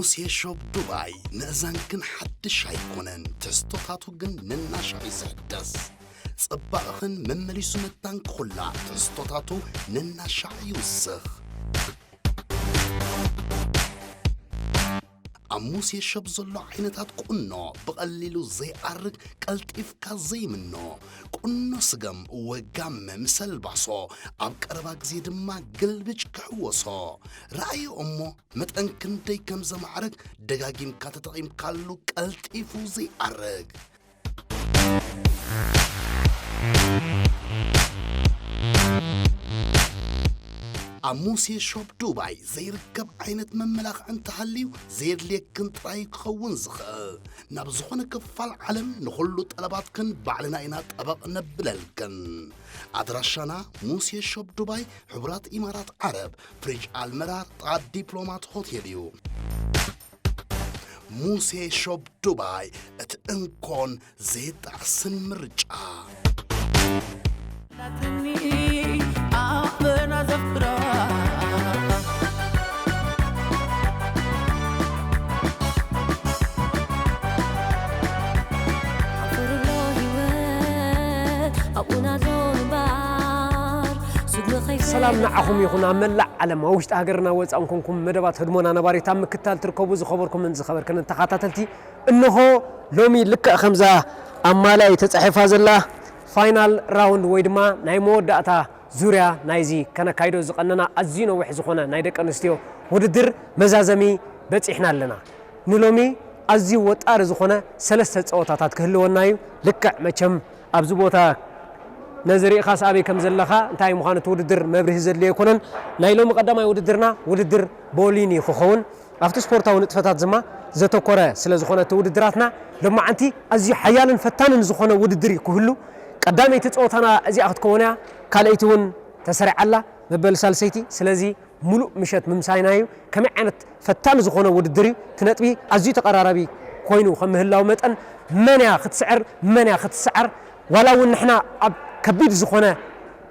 ሙሴ ሾፕ ዱባይ፣ ምእዛንክን ሓድሽ ኣይኮነን፣ ትሕዝቶታቱ ግን ነናሻዕ እዩ ዝሕደስ። ጽባቕኽን መመሊሱ መታን ክኹላዕ፣ ትሕዝቶታቱ ነናሻዕ ይውስኽ። ኣብ ሙሴ ሾፕ ዘሎ ዓይነታት ቁኖ፣ ብቐሊሉ ዘይኣርግ፣ ቀልጢፍካ ዘይምኖ፣ ቁኖ ስገም፣ ወጋመ ምስ ኣልባሶ፣ ኣብ ቀረባ ግዜ ድማ ግልብጭ ክሕወሶ። ረኣዮ እሞ መጠን ክንደይ ከም ዘማዕርግ ደጋጊምካ ተጠቒምካሉ ቀልጢፉ ዘይኣርግ። ኣብ ሙሴ ሾፕ ዱባይ ዘይርከብ ዓይነት መመላኽዒ እንተሃልዩ ዘየድልየክን ጥራይ ክኸውን ዝኽእል። ናብ ዝኾነ ክፋል ዓለም ንኹሉ ጠለባትክን ባዕልና ኢና ጠበቕ ነብለልክን። ኣድራሻና ሙሴ ሾፕ ዱባይ፣ ሕቡራት ኢማራት ዓረብ፣ ፍሪጅ ኣልመራር፣ ጥቓ ዲፕሎማት ሆቴል እዩ። ሙሴ ሾፕ ዱባይ፣ እቲ እንኮን ዘይጣዕስን ምርጫ። ሰላም ንዓኹም ይኹን። ኣብ መላእ ዓለም፣ ኣብ ውሽጢ ሃገርና ወፃእን ኮንኩም መደባት ህድሞና ነባሪት ኣብ ምክታል ትርከቡ ዝኸበርኩምን ዝኸበርክንን ተኸታተልቲ፣ እንሆ ሎሚ ልክዕ ከምዛ ኣብ ማልያይ ተፃሒፋ ዘላ ፋይናል ራውንድ ወይ ድማ ናይ መወዳእታ ዙርያ ናይዚ ከነካይዶ ዝቐነና ኣዝዩ ነዊሕ ዝኾነ ናይ ደቂ ኣንስትዮ ውድድር መዛዘሚ በፂሕና ኣለና። ንሎሚ ኣዝዩ ወጣሪ ዝኾነ ሰለስተ ፀወታታት ክህልወና እዩ። ልክዕ መቸም ኣብዚ ቦታ ነዚ ርኢኻስ ኣበይ ከም ዘለኻ እንታይ ምዃኑ እቲ ውድድር መብርሂ ዘድልዮ ኣይኮነን። ናይ ሎሚ ቀዳማይ ውድድርና ውድድር ቦሊን እዩ ክኸውን። ኣብቲ ስፖርታዊ ንጥፈታት ድማ ዘተኮረ ስለ ዝኾነ እቲ ውድድራትና ሎማዓንቲ ኣዝዩ ሓያልን ፈታንን ዝኾነ ውድድር እዩ ክህሉ። ቀዳመይቲ ፀወታና እዚኣ ክትከውን እያ። ካልኣይቲ እውን ተሰሪዓ ኣላ መበል ሳልሰይቲ። ስለዚ ሙሉእ ምሸት ምምሳይና እዩ። ከመይ ዓይነት ፈታኒ ዝኾነ ውድድር እዩ። እቲ ነጥቢ ኣዝዩ ተቐራራቢ ኮይኑ ከም ምህላው መጠን መን እያ ክትስዕር፣ መን እያ ክትስዓር፣ ዋላ እውን ንሕና ኣብ ከቢድ ዝኾነ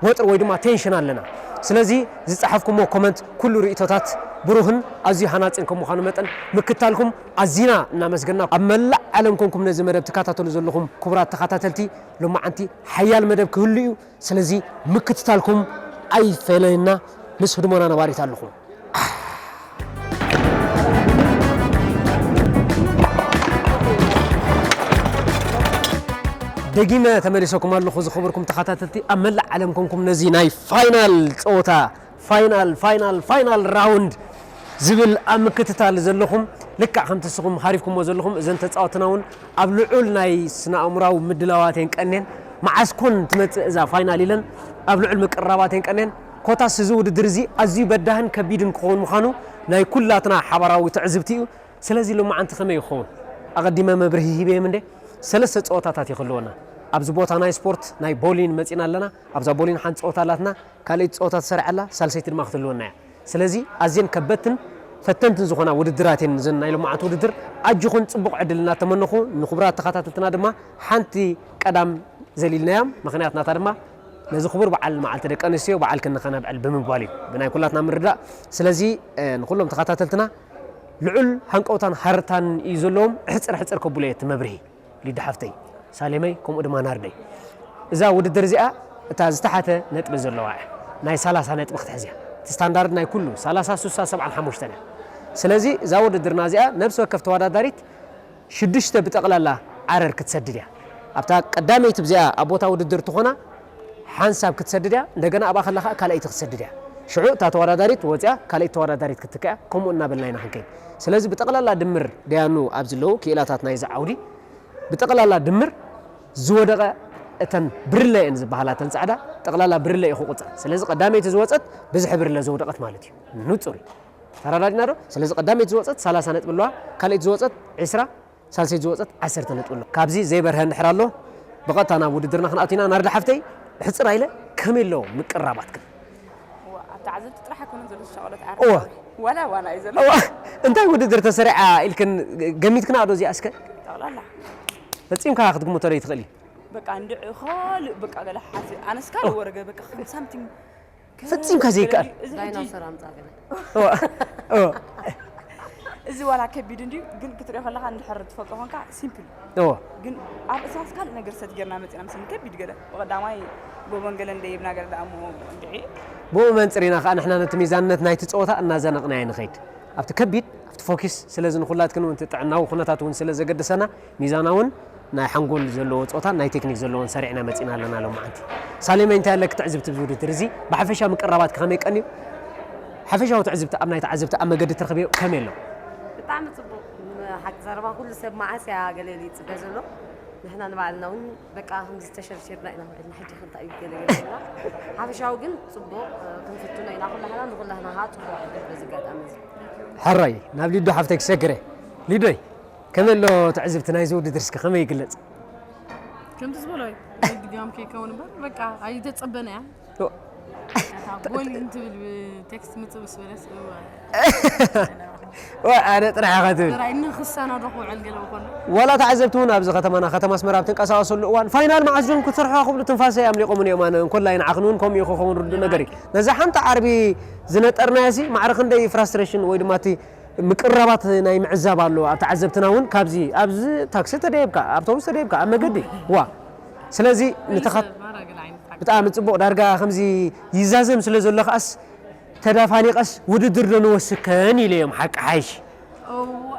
ወጥሪ ወይ ድማ ቴንሽን ኣለና። ስለዚ ዝጸሓፍኩሞ ኮመንት ኩሉ ርእይቶታት ብሩህን ኣዝዩ ሃናጽን ከም ምዃኑ መጠን ምክታልኩም ኣዚና እናመስገና፣ ኣብ መላእ ዓለም ኮንኩም ነዚ መደብ ትከታተሉ ዘለኹም ክቡራት ተኸታተልቲ፣ ሎማዓንቲ ሓያል መደብ ክህሉ እዩ። ስለዚ ምክትታልኩም ኣይፈለየና፣ ምስ ህድሞና ነባሪት ኣለኹም። ደጊመ ተመሊሰኩም ኣለኹ ዝኸበርኩም ተኸታተልቲ፣ ኣብ መላእ ዓለም ኮንኩም ነዚ ናይ ፋይናል ጸወታ፣ ፋይናል፣ ፋይናል፣ ፋይናል ራውንድ ዝብል ኣብ ምክትታል ዘለኹም፣ ልክዕ ከምቲ ንስኹም ሃሪፍኩሞ ዘለኹም፣ እዘን ተጻወትና እውን ኣብ ልዑል ናይ ስነ ኣእምራዊ ምድላዋት እየን ቀንየን። መዓስ ኮን ትመጽእ እዛ ፋይናል ኢለን ኣብ ልዑል ምቅርራባት እየን ቀንየን። ኮታስ እዚ ውድድር እዚ ኣዝዩ በዳህን ከቢድን ክኸውን ምዃኑ ናይ ኩላትና ሓባራዊ ትዕዝብቲ እዩ። ስለዚ ሎማዓንቲ ከመይ ይኸውን? ኣቐዲመ መብርሂ ሂበዮም እንዴ? ሰለስተ ጸወታታት እዩ ክህልወና። ኣብዚ ቦታ ናይ ስፖርት፣ ናይ ቦሊን መጺና ኣለና። ኣብዛ ቦሊን ሓንቲ ጸወታ ኣላትና፣ ካልኣይቲ ጸወታ ተሰሪዓ ኣላ፣ ሳልሰይቲ ድማ ክትህልወና እያ። ስለዚ ኣዝየን ከበድትን ፈተንትን ዝኾና ውድድራት እየን እዘን ናይ ሎማዓንቲ ውድድር። ኣጆኹን ጽቡቕ ዕድል እናተመነኹ፣ ንኽቡራት ተኸታተልትና ድማ ሓንቲ ቀዳም ዘሊልናዮም፣ ምኽንያት ናታ ድማ ነዚ ክቡር በዓል መዓልቲ ደቂ ኣንስትዮ በዓልክን ንኸነብዕል ብምባል እዩ፣ ብናይ ኩላትና ምርዳእ። ስለዚ፣ እ፣ ንኹሎም ተኸታተልትና ልዑል ሃንቀውታን ሃረርታን እዩ ዘለዎም። ሕጽር ሕጽር ከብሎ እየ እቲ መብርሂ፣ ሊዱ ሓፍተይ፣ ሳሌመይ፣ ከምኡ ድማ ናርደይ። እዛ ውድድር እዚኣ እታ ዝተሓተ ነጥቢ ዘለዋ እያ። ናይ ሰላሳ ነጥቢ ክትሕዝ እያ። እቲ ስታንዳርድ ናይ ኩሉ ሰላሳ፣ ስሳ፣ ሰብዓን ሓሙሽተን እያ። ስለዚ እዛ ውድድርና እዚኣ ነብሲ ወከፍ ተወዳዳሪት ሽዱሽተ ብጠቕላላ ዓረር ክትሰድድ እያ። ኣብታ ቀዳመይቲ ብዚኣ ኣብ ቦታ ውድድር ትኾና ሓንሳብ ክትሰድድ እያ፣ እንደገና ኣብኣ ከላ ኸኣ ካልኣይቲ ክትሰድድ እያ። ሽዑ እታ ተወዳዳሪት ወፂኣ ካልኣይቲ ተወዳዳሪት ክትትክኣ፣ ከምኡ እናበልና ኢና ክንከይድ። ስለዚ ብጠቕላላ ድምር ደያኑ ኣብ ዘለዉ ክኢላታት ናይዚ ዓውዲ ብጠቕላላ ድምር ዝወደቐ እተን ብርለ እየን ዝበሃላ፣ እተን ጻዕዳ ጠቕላላ ብርለ እዩ ክቑጸር። ስለዚ ቀዳመይቲ ዝወጸት ብዝሒ ብርለ ዘውደቐት ማለት እዩ። ንጹር እዩ። ተረዳዲና ዶ? ስለዚ ቀዳመይቲ ዝወጸት ሰላሳ ነጥቢ ኣለዋ፣ ካልኣይቲ ዝወጸት ዕስራ፣ ሳልሰይቲ ዝወጸት ዓሰርተ ነጥቢ ኣለዋ። ካብዚ ዘይበርሀ እንድሕር ኣሎ፣ ብቐጥታ ናብ ውድድርና ክንኣቱ ኢና። ናርዲ ሓፍተይ፣ ሕጽር ኣይለ ከመይ ኣለዎ ምቅራባትክን? ዋ፣ ኣብ ተዓዘብቲ ጥራሕ ኣይኮነን ዘሎ ዝሻቐሎ፣ እቲ ዓርኪ እወ። ዋላ ዋላ እዩ ዘሎ። እወ፣ እንታይ ውድድር ተሰሪዓ ኢልክን ገሚትክና ዶ እዚኣ እስከ? ጠቕላላ። ፈጺምካ ክትግምቶ ዶ ይትኽእሊ? በቃ እንድዒ ካልእ በቃ ገለ ሓዚ ኣነስ ካልእ ኦ። ወረገ በቃ ከም ሳምቲንግ ፈጺምካ ዘይከኣል። እዚ ሕጂ ዳይኖሰር ኣምጻ ገለ። እወ፣ እወ። እዚ ዋላ ከቢድ እንድዩ፣ ግን ክትሪኦ ከለኻ እንድሕር ትፈልጦ ኮንካ ሲምፕል። እዎ። ግን ኣብ እሳስ ካልእ ነገር ሰት ጌርና መጺና፣ ምስ ከቢድ ገለ ብቐዳማይ ጎቦን ገለ እንደ ይብና ገለ ደኣ እሞ እንድዒ። ብኡ መንጽር ኢና ከኣ ንሕና ነቲ ሚዛንነት ናይቲ ጸወታ እናዘነቕናዮ ንኸይድ። ኣብቲ ከቢድ፣ ኣብቲ ፎኪስ፣ ስለዚ ንኹላትክን እውን እቲ ጥዕናዊ ኩነታት እውን ስለ ዘገድሰና፣ ሚዛናውን ናይ ሓንጎል ዘለዎ ጸወታን ናይ ቴክኒክ ዘለዎን ሰሪዕና መጺና ኣለና ሎማዓንቲ። ሳሌመይ፣ እንታይ ኣለኪ ትዕዝብቲ ኣብዚ ውድድር እዚ? ብሓፈሻ ምቅርራባትኪ ከመይ ቀንዩ? ሓፈሻዊ ትዕዝብቲ ኣብ ናይ ተዓዘብቲ ኣብ መገዲ ትረኽብዮ ከመይ ኣሎ? ብጣዕሚ ጽቡቕ። ሓቂ ዘረባ ኩሉ ሰብ መዓስ እያ ገለ ኢሉ ይጽበ ዘሎ። ንሕና ንባዕልና እውን በቃ ከምዚ ተሸርሺርና ኢና ውዒልና፣ ሕጂ ከ እንታይ እዩ ገለ ገለ ኢልና። ሓፈሻዊ ግን ጽቡቕ፣ እ፣ ክንፍትኖ ኢና ኩላህና፣ ንኹላህና ኸዓ ጽቡቕ ዕድል በዚ ኣጋጣሚ እዚ። ሕራይ፣ ናብ ሊዶ ሓፍተይ ክሰግረ። ሊዶይ፣ ከመይ ኣሎ ትዕዝብቲ ናይዚ ውድድር እስከ ከመይ ይግለጽ? ከምቲ ዝበሎ እዩ። ድጋም ከይከውን እምበር በቃ ኣይተጸበናያ። ኦ። እታ ጎል እንትብል ብቴክስት ምጽእ ምስ በለስ፣ እወ። ዋ፣ ኣነ ጥራሕ ኢኻ ትብል። ጥራይ ንኽሰናዶ ክውዕል ገለ ኮሎ። ዋላ ተዓዘብቲ እውን ኣብዚ ከተማና፣ ከተማ ኣስመራ ኣብ ትንቀሳቐሰሉ እዋን፣ ፋይናል መዓስ ዶ ክትሰርሑ ክብሉ ትንፋሰይ ኣምሊቖምን እዮም። ኣነ እንኮላይ ንዓኽን እውን ከምኡ እዩ ክኸውን ርዱእ ነገር እዩ። ነዛ ሓንቲ ዓርቢ ዝነጠርናያ ሲ ማዕረ ክንደይ ፍራስትሬሽን ወይ ድማ እቲ ምቅርራባት ናይ ምዕዛብ ኣሎ። ኣብ ተዓዘብትና እውን ካብዚ፣ ኣብዚ ታክሲ ተደየብካ፣ ኣውቶቡስ ተደየብካ፣ ኣብ መገዲ፣ ዋ። ስለዚ ንተኸት-፣ ብጣዕሚ ጽቡቕ። ዳርጋ ከምዚ ይዛዘም ስለ ዘሎ ከኣስ፣ ተዳፋኒቐስ ውድድር ዶ ንወስከን ኢለ እዮም። ሓቂ ሓይሽ። እዋ።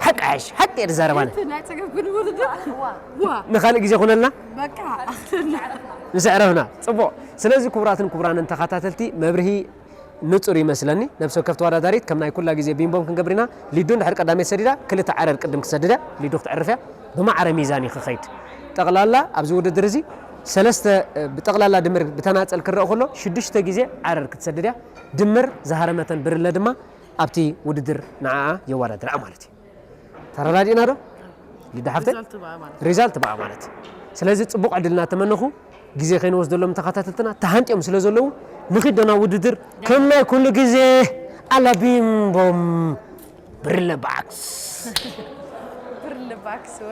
ሓቂ ሓይሽ፣ ሓቂ እየ ዝዛረብ ኣነ። እቲ ናይ ጸገም ግን ውድድር። ዋ። ንኻልእ ግዜ ኮነልና። በቃ። ምስ ኣዕረፍና። ጽቡቕ። ስለዚ ክቡራትን ክቡራንን ተኸታተልቲ፣ መብርሂ ንጹር ይመስለኒ። ነብሲ ወከፍ ተወዳዳሪት ከም ናይ ኩላ ግዜ ቢምቦም ክንገብር ኢና። ሊዱ እንድሕር ቀዳመይቲ ሰዲዳ፣ ክልተ ዓረር ቅድም ክትሰድድ እያ። ሊዱ ክትዕርፍ እያ። ብማዕረ ሚዛን እዩ ክኸይድ። ጠቕላላ ኣብዚ ውድድር እዚ ሰለስተ፣ ብጠቕላላ ድምር ብተናጸል ክረአ ከሎ ሽዱሽተ ግዜ ዓረር ክትሰድድ እያ። ድምር ዝሃረመተን ብርለ ድማ ኣብቲ ውድድር ንዓኣ የወዳድርኣ ማለት እዩ። ተረዳዲእና ዶ? ሊዳ ሓፍተይ? ሪዛልት በኣ ማለት። ሪዛልት በኣ ማለት። ስለዚ ጽቡቕ ዕድል እናተመነኹ፣ ግዜ ከይንወስደሎም ተኸታተልትና ተሃንጥዮም ስለ ዘለዉ፣ ንኺድ ዶ ናብ ውድድር ከም ናይ ኩሉ ግዜ ኣላ ቢምቦም ብርለ ባክስ። ብርለ ባክስ ወ?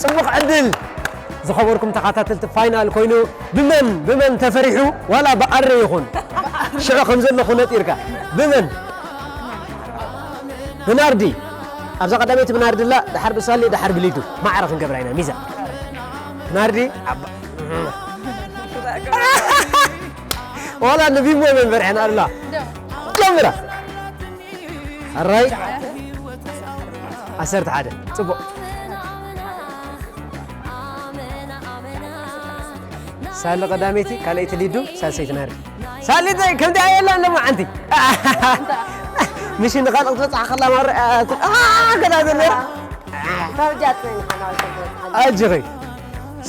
ጽቡቕ ዕድል። ዝኸበርኩም ተኸታተልቲ፣ ፋይናል ኮይኑ ብመን ብመን ተፈሪሑ፣ ዋላ ብኣረ ይኹን ሽዑ ከም ዘለኹ ነጢርካ ብመን? ብናርዲ። ኣብዛ ቀዳመይቲ ብናርዲ ኣላ፣ ደሓር ብሳሊ፣ ደሓር ብሊዱ። ማዕረ ክንገብራ ኢና፣ ሚዛን። ናርዲ፣ ዓባ-፣ ዋላ ንቢሞ መን በርሐን ኣላ። ጀምራ። ኣራይ። ዓሰርተ ሓደ። ጽቡቕ። ሳሊ ቀዳመይቲ፣ ካልኣይቲ ሊዱ፣ ሳልሰይቲ ናርዲ። ሳልሰይቲ ከምቲ ኣየላን ሎማዓንቲ። ምሽ ንኻልእ ክትበጽሕ ከላ ማረ፣ ኣ፣ ኣ፣ ገና ዘሎ። ኣጆኺ።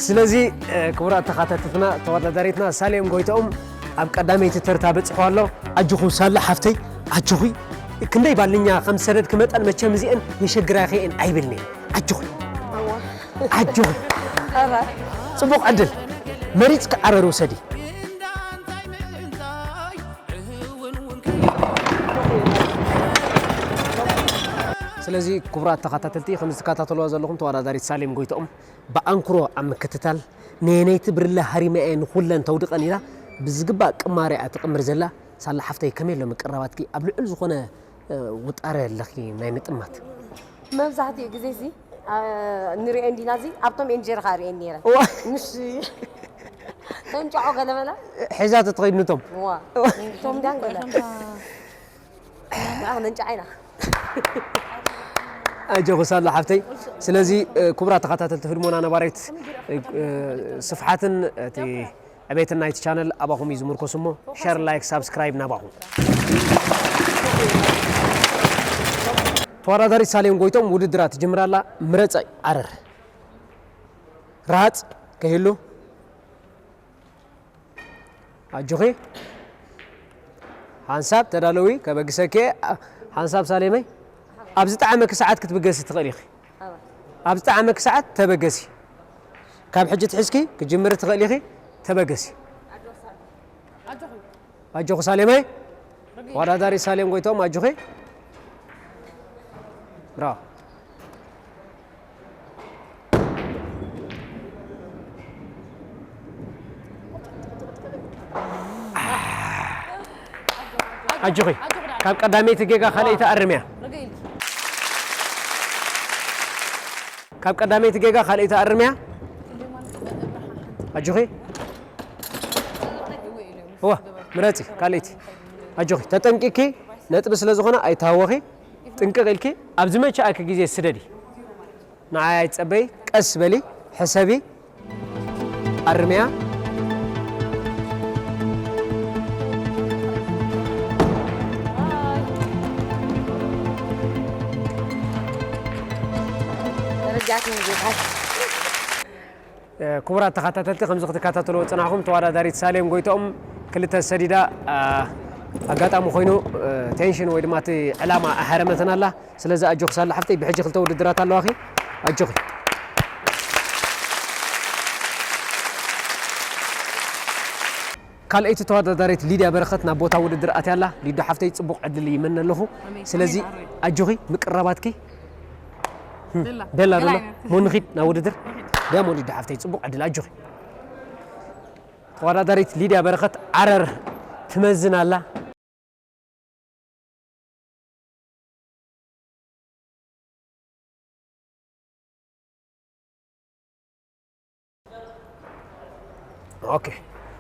ስለዚ፣ እ፣ ክቡራት ተኸታተልትና፣ ተወዳዳሪትና ሳሌም ጎይትኦም ኣብ ቀዳመይቲ ተርታ በጺሑ ኣሎ። ኣጆኹ ሳሊ ሓፍተይ፣ ኣጆኺ። ክንደይ ባልኛ ከም ዝሰደድኪ መጠን መቸም እዚአን የሸግራኺ እየን ኣይብልን እየ። ኣጆኺ። ኣዋ። ኣጆኺ። ኣባ። ጽቡቕ ዕድል። መሪጽኪ ዓረር ውሰዲ። ስለዚ ክቡራት ተኸታተልቲ፣ ከም ዝትከታተልዋ ዘለኹም ተወዳዳሪት ሳሌም ጎይትኦም ብኣንክሮ ኣብ ምክትታል፣ ነየነይቲ ብርለ ሃሪመ እየ ንኹለን ተውድቐን ኢላ ብዝግባእ ቅማሬ እያ ትቕምር ዘላ። ሳላ ሓፍተይ፣ ከመይ ኣሎ ምቅራባትኪ? ኣብ ልዑል ዝኾነ፣ እ፣ ውጣረ ኣለኺ ናይ ምጥማት። መብዛሕትኡ ግዜ እዚ፣ እ፣ ንሪኦ እንዲና እዚ ኣብቶም ኤንጀር ኻሪኤን ነይረ። ዋ። ምስ ተንጫዖ ገለ በላ። ሒዛ ትትኸይድ ንቶም። ዋ። ቶም ዳን ገለ። ኣነ እንጫ ዓይና። ኣጆኺ ሳላ ሓፍተይ። ስለዚ፣ እ፣ ክቡራት ተኸታተልቲ ህድሞና ነባሪት፣ እ፣ እ፣ ስፍሓትን እቲ ዕቤትን ናይቲ ቻነል ኣባኹም እዩ ዝምርኮስ እሞ፣ ሸር፣ ላይክ፣ ሳብስክራይብ ናባኹም። ተወዳዳሪት ሳሌም ጎይቶም ውድድራ ትጅምር ኣላ። ምረጸ ዓረር። ራሃጽ ከይህሉ። ኣጆኺ። ሓንሳብ ተዳለዊ፣ ከበግሰኪ። ሓንሳብ ሳሌመይ። ኣብ ዝጠዓመኪ ሰዓት ክትብገሲ ትኽእሊ ኢኺ። ኣብ ዝጠዓመኪ ሰዓት ተበገሲ። ካብ ሕጂ ትሒዝኪ ክጅምሪ ትኽእሊ ኢኺ። ተበገሲ። ኣጆኺ ሳሌመይ። ተወዳዳሪ ሳሌም ጎይቶም፣ ኣጆኺ። ብራቮ። ኣጆኺ፣ ካብ ቀዳመይቲ ጌጋ ካልኣይቲ ኣርምያ። ካብ ቀዳመይቲ ጌጋ ካልኣይቲ ኣርምያ። ኣጆኺ። እዋ፣ ምረጺ ካልኣይቲ። ኣጆኺ፣ ተጠንቂኪ፣ ነጥቢ ስለ ዝኾነ ኣይተሃወኺ። ጥንቅቕ ኢልኪ፣ ኣብ ዝመቸኣኪ ግዜ ስደዲ። ንዓይ ኣይትጸበዪ፣ ቀስ በሊ፣ ሕሰቢ፣ ኣርምያ። ደረጃት ሙዚቃ። ክቡራት ተኸታተልቲ፣ ከምዚ ክትከታተልዎ ዝጸናሕኩም፣ ተወዳዳሪት ሳሌም ጎይትኦም ክልተ ሰዲዳ፣ ኣ፣ ኣጋጣሚ ኮይኑ፣ እ፣ ቴንሽን ወይ ድማ እቲ ዕላማ ኣሃረመትን ኣላ። ስለዚ ኣጆኺ ሳላ ሓፍተይ፣ ብሕጂ ክልተ ውድድራት ኣለዋኺ። ኣጆኺ። ካልኣይቲ ተወዳዳሪት ሊድያ በረኸት ናብ ቦታ ውድድር ኣትያ ኣላ። ሊዱ ሓፍተይ፣ ጽቡቕ ዕድል ይመነ ኣለኹ። ኣሜን። ስለዚ ኣሜን፣ ኣሮይ። ኣጆኺ፣ ምቅራባትኪ። ቤላ። ቤላ ዶ? ቤላ። ሞ ንኺድ ናብ ውድድር። ንኺድ። ደሞ ሊዱ ሓፍተይ፣ ጽቡቕ ዕድል፣ ኣጆኺ። ተወዳዳሪት ሊድያ በረኸት ዓረር ትመዝን ኣላ። ኦኬ።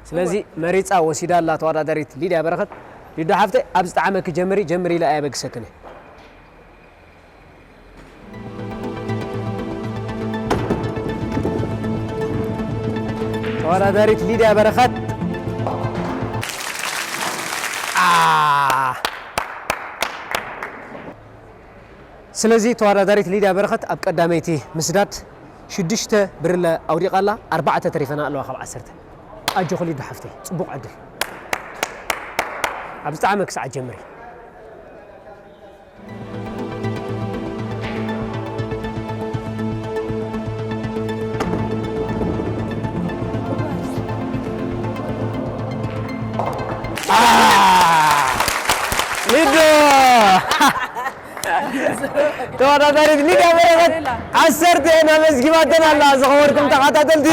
ስለዚ መሪጻ ወሲዳ ኣላ ተወዳዳሪት ሊድያ በረኸት። ሊዱ ሓፍተይ፣ ኣብ ዝጠዓመኪ ጀምሪ፣ ጀምሪ ኢለ ኣየበግሰክን እየ። ተወዳዳሪት ሊድያ በረኸት። ኣ። ስለዚ ተወዳዳሪት ሊድያ በረኸት ኣብ ቀዳመይቲ ምስዳድ ሽዱሽተ ብርለ ኣውዲቓ ኣላ፣ ኣርባዕተ ተሪፈና ኣለዋ ካብ ዓሰርተ። ኣጆኺ ሊዱ ሓፍተይ፣ ጽቡቕ ዕድል። ኣብ ዝጠዓመኪ ሰዓት ጀምሪ። አ፣ ሊዱ። ተወዳዳሪት ሊድያ በረኸት ዓሰርተ እየን ኣመዝጊባተን ኣላ። ዝኸበርኩም ተኸታተልቲ።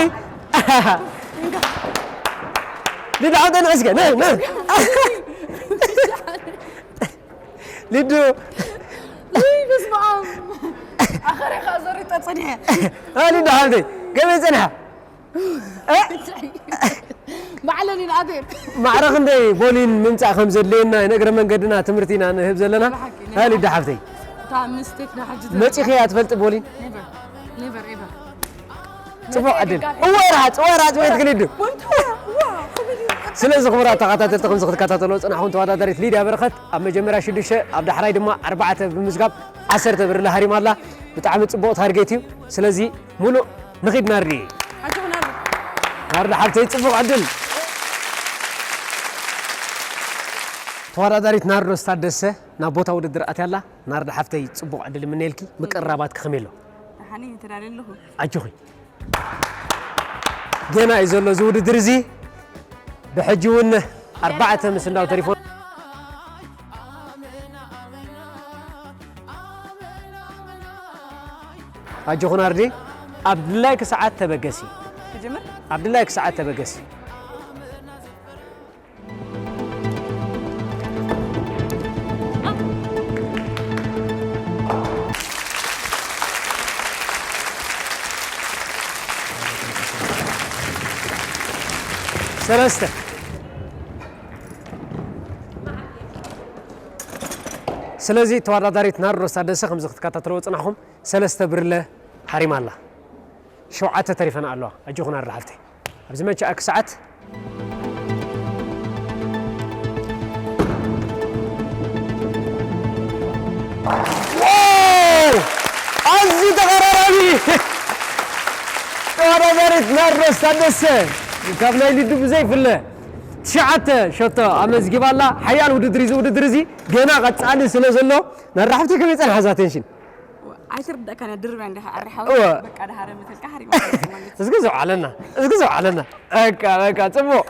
ሊዱ፣ ሓውተን እስከ፣ ነ፣ ነ። ሊዱ። ውይ፣ በስመ ኣብ። ኣኸረ ከኣ ዘሪጠ ጸኒሐ። አ፣ ሊዱ ሓብተይ፣ ከመይ ጸኒሓ? እ? ባዕለን ኢን ኣትየን። ማዕረ ክንደይ ቦሊን ምምጻእ ከም ዘድልየና፣ ንእግረ መንገድና ትምህርቲ ኢና ንህብ ዘለና። ብሓቂ፣ እ፣ ሊዱ ሓፍተይ? እታ ምስቴክ ንሓጂ መጺኺ እያ ትፈልጢ ቦሊን? ኔቨር፣ ኔቨር ኤቨር። ጽቡቕ ዕድል። እወ ራጽ፣ እወ ራጽ፣ ወይ ትክልዱ። ስለዚ ክቡራት ተኸታተልቲ፣ ከምዚ ክትከታተልዎ ዝጸናሕኩም ተወዳዳሪት ሊድያ በረኸት ኣብ መጀመርያ ሽዱሽተ፣ ኣብ ዳሕራይ ድማ ኣርባዕተ ብምዝጋብ ዓሰርተ ብርለ ሃሪማ ኣላ። ብጣዕሚ ጽቡቕ ታርጌት እዩ። ስለዚ ሙሉእ ንኺድ ናርዲ። ኣጆኺ ናርዲ። ናርዲ ሓብተይ ጽቡቕ ዕድል። ተወዳዳሪት ናርዶስ ታደሰ ናብ ቦታ ውድድር ኣትያ ኣላ። ናርዲ ሓፍተይ ጽቡቕ ዕድል ይምነየልኪ። ምቅርራባትኪ ከመይ ኣሎ? ደሓን እየ፣ ተዳልየ ኣለኹ። ኣጆኺ። ገና እዩ ዘሎ እዚ ውድድር እዚ። ብሕጂ እውን ኣርባዕተ ምስንዳው ተሪፎ። ኣጆኹ ናርዲ፣ ኣብ ድላይኪ ሰዓት ተበገሲ። ክጅምር? ኣብ ድላይኪ ሰዓት ተበገሲ። ሰለስተ። ስለዚ ተወዳዳሪት ናርዶስ ታደሰ፣ ከምዚ ክትከታተልዎ ዝጸናሕኩም፣ ሰለስተ ብርለ ሃሪማ ኣላ። ሸውዓተ ተሪፈን ኣለዋ። ኣጆኹ ናርዲ ሓፍተይ። ኣብዚ መቸኣኪ ሰዓት። ዋው! ኣዝዩ ተቐራራቢ! ተወዳዳሪት ናርዶስ ታደሰ፣ ካብ ናይ ሊዱ ብዘይፍለ ትሽዓተ ሸቶ ኣመዝጊባ ኣላ። ሓያል ውድድር እዩ እዚ ውድድር እዚ። ገና ቀጻሊ ስለ ዘሎ፣ ናርዲ ሓፍተይ ከመይ ጸንሓ እዛ ቴንሽን? ኣይትርዳእካን እያ፣ ድርብያ እንዲኻ ኣሪሓዊ። እወ። በቃ፣ ደሃረ መተልካ ሓሪማ ማለት። እስኪ ዘውዓለና፣ እስኪ ዘውዓለና። በቃ፣ በቃ፣ ጽቡቕ።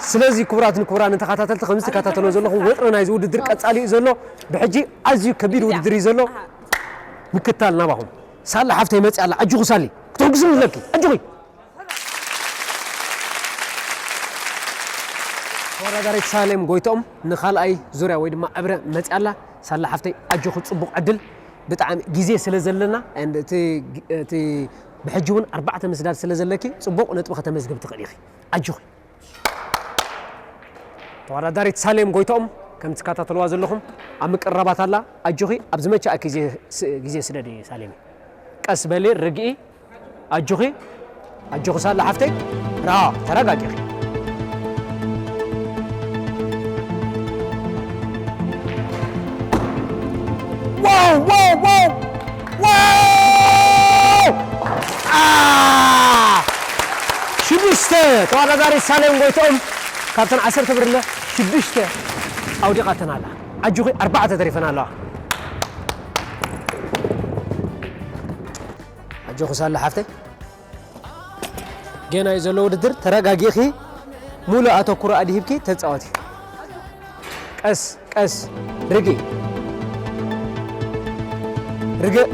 ስለዚ ክቡራትን ክቡራን ተኸታተልቲ፣ ከምዚ ትከታተልዎ ዘለኹም፣ ወጥሪ ናይዚ ውድድር ቀጻሊ እዩ ዘሎ። ብሕጂ ኣዝዩ ከቢድ ውድድር እዩ ዘሎ። ኣሃ። ምክታል ናባኹም። ሳላ ሓፍተይ መጽያ ኣላ። ኣጆኹ ሳሊ። ክትሕጉስኒ ኣለኪ። ኣጆኺ። ተወዳዳሪት ሳሌም ጎይትኦም ንኻልኣይ ዙርያ ወይ ድማ ዕብረ መጽያ ኣላ። ሳላ ሓፍተይ፣ ኣጆኺ፣ ጽቡቕ ዕድል። ብጣዕሚ ግዜ ስለ ዘለና፣ and እቲ፣ እቲ ብሕጂ እውን ኣርባዕተ ምስዳድ ስለ ዘለኪ፣ ጽቡቕ ነጥቢ ከተመዝግብ ትኽእሊ ኢኺ። ኣጆኺ። ተወዳዳሪት ሳሌም ጎይትኦም፣ ከም ትከታተልዋ ዘለኹም፣ ኣብ ምቅርራባት ኣላ። ኣጆኺ፣ ኣብ ዝመቸኣኪ ግዜ ስ-፣ ግዜ ስደዲ ሳሌም። ቀስ በሊ፣ ርግኢ። ኣጆኺ፣ ኣጆኺ ሳላ ሓፍተይ። ራ፣ ተረጋጊኺ። ዋው፣ ዋው፣ ዋው፣ ዋው! ኣ! ሽዱሽተ ተወዳዳሪት ሳሌም ጎይትኦም ካብተን ዓሰርተ ብርለ ሽዱሽተ ኣውዲቓተን ኣላ። ኣጆኺ፣ ኣርባዕተ ተሪፈን ኣለዋ። ኣጆኺ ሳላ ሓፍተይ። ጌና እዩ ዘሎ ውድድር፣ ተረጋጊኺ፣ ሙሉእ ኣተኩሮ ኣድሂብኪ ተጻወቲ። ቀስ፣ ቀስ፣ ርግእ። ርግእ።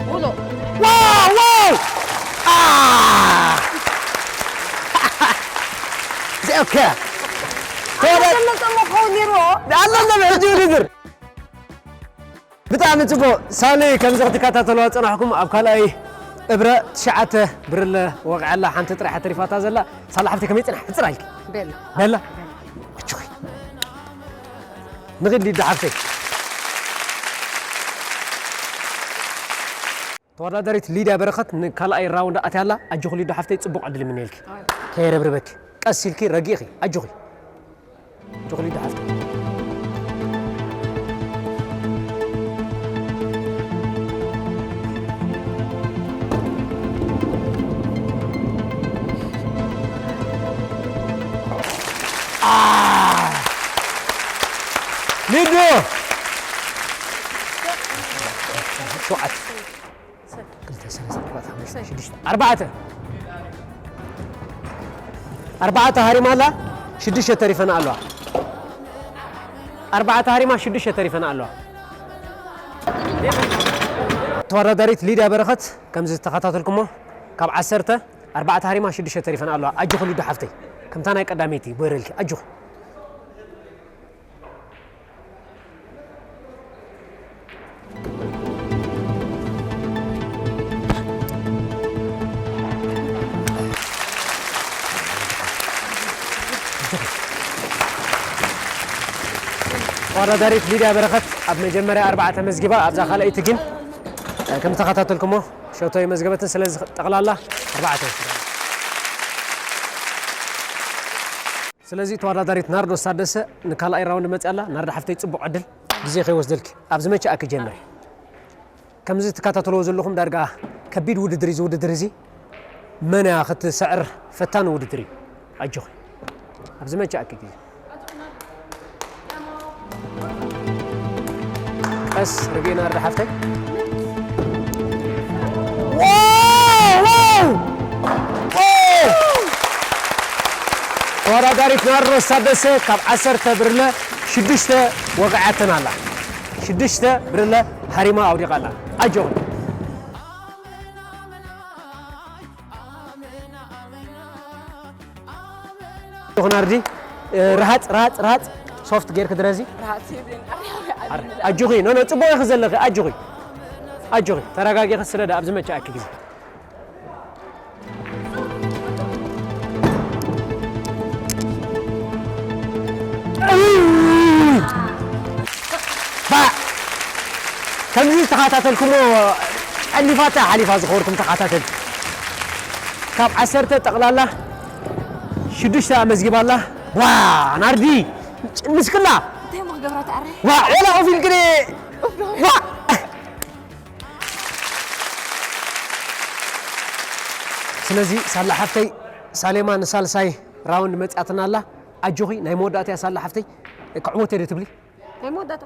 ውሎ። ዋው፣ ዋው! ኣ! ኦኬ። ተወዳ-፣ ኣነ መጸሞ ክኸውን ነይርዎ። ኣሎ፣ ኣሎ፣ ሕጂ ውድድር። ብጣዕሚ ጽቡቕ። ሳሊ፣ ከምዚ ክትከታተልዋ ዝጸናሕኩም፣ ኣብ ካልኣይ እብረ ትሽዓተ ብርለ ወቕዓ ኣላ፣ ሓንቲ ጥራሕ ተሪፋታ ዘላ። ሳላ ሓፍቲ፣ ከመይ ጽናሕ? ሕጽር ኣልኪ። ቤላ። ቤላ? ኣጆኺ። ንኺድ ሊዳ ሓፍተይ። ተወዳዳሪት ሊድያ በረኸት ንካልኣይ ራውንድ ኣትያ ኣላ። ኣጆኺ ሊዱ ሓፍተይ፣ ጽቡቕ ዕድል ይምነየልኪ። ኣይ። ከየረብርበኪ። ቀስ ኢልኪ ረጊእኺ። ኣጆኺ። ኣጆኺ ሊዱ ሓፍተይ። ኣ! ሊዱ! ሸውዓተ። ክልተ፣ ሰለስተ፣ ኣርባዕተ፣ ሓሙሽተ፣ ሽዱሽተ፣ ኣርባዕተ። ኣርባዕተ ሃሪማ ኣላ፣ ሽዱሽተ ተሪፈን ኣለዋ። ኣርባዕተ ሃሪማ፣ ሽዱሽተ ተሪፈን ኣለዋ። ተወዳዳሪት ሊድያ በረኸት፣ ከምዚ ዝተኸታተልኩሞ፣ ካብ ዓሰርተ፣ ኣርባዕተ ሃሪማ፣ ሽዱሽተ ተሪፈን ኣለዋ። ኣጆኺ ሊዱ ሓፍተይ፣ ከምታ ናይ ቀዳመይቲ፣ ቦይረልኪ፣ ኣጆኺ። ተወዳዳሪት ሊድያ በረኸት ኣብ መጀመርያ ኣርባዕተ መዝጊባ፣ ኣብዛ ካልኣይቲ ግን፣ ከም ዝተኸታተልኩሞ ሸቶ የመዝገበትን፣ ስለዚ ጠቕላላ ኣርባዕተ ወሲዳ። ስለዚ ተወዳዳሪት ናርዶስ ታደሰ ንካልኣይ ራውንድ መጽያ ኣላ። ናርዶ ሓፍተይ ጽቡቕ ዕድል፣ ግዜ ከይወስደልኪ ኣብ ዝመችኣኪ ጀምሪ። ከምዚ ትከታተልዎ ዘለኹም ዳርጋ ከቢድ ውድድር እዩ፣ እዚ ውድድር እዚ መን እያ ክትስዕር ፈታኒ ውድድር እዩ። ኣጆኺ ኣብ ዝመችኣኪ ግዜ። ቀስ ርግእና ርዳ ሓፍተይ። ዋው! ዋው! ዋው! ተወዳዳሪት ናርዶስ ታደሰ ካብ ዓሰርተ ብርለ ሽዱሽተ ወቒዓተን ኣላ። ሽዱሽተ ብርለ ሃሪማ ኣውዲቓ ኣላ። ኣጆኹም። ዮኽናርዲ፣ እ፣ ረሃጽ፣ ረሃጽ፣ ረሃጽ፣ ሶፍት ጌርክ ድረዚ። ረሃጽ ይብልን፣ ኣረ፣ ኣረ፣ ኣረ፣ ኣረ። ኣጆኺ፣ ኖ፣ ኖ፣ ጽቡቕ ኢኺ ዘለኺ፣ ኣጆኺ። ኣጆኺ፣ ተረጋጊኺ ስለ ደኣ ኣብ ዝመችኣኪ ግዜ። ባ-፣ ከምዚ ዝተኸታተልኩሞ፣ ጨሊፋታ ሓሊፋ፣ ዝኸበርኩም ተኸታተልቲ። ካብ ዓሰርተ ጠቕላላ ሽዱሽተ ኣመዝጊባ ኣላ። ዋ፣ ናርዲ፣ ምስክላ። እንታይ እሞ ክገብራ ተኣረ? ዋ፣ ወላ ኮፍ ኢልክኒ። ዋ። ስለዚ ሳላ ሓፍተይ፣ ሳሌማ ንሳልሳይ ራውንድ መጽኣትና ኣላ። ኣጆኺ፣ ናይ መወዳእታ እያ ሳላ ሓፍተይ። ክዕወት እየ ዶ ትብሊ? ናይ መወዳእታ።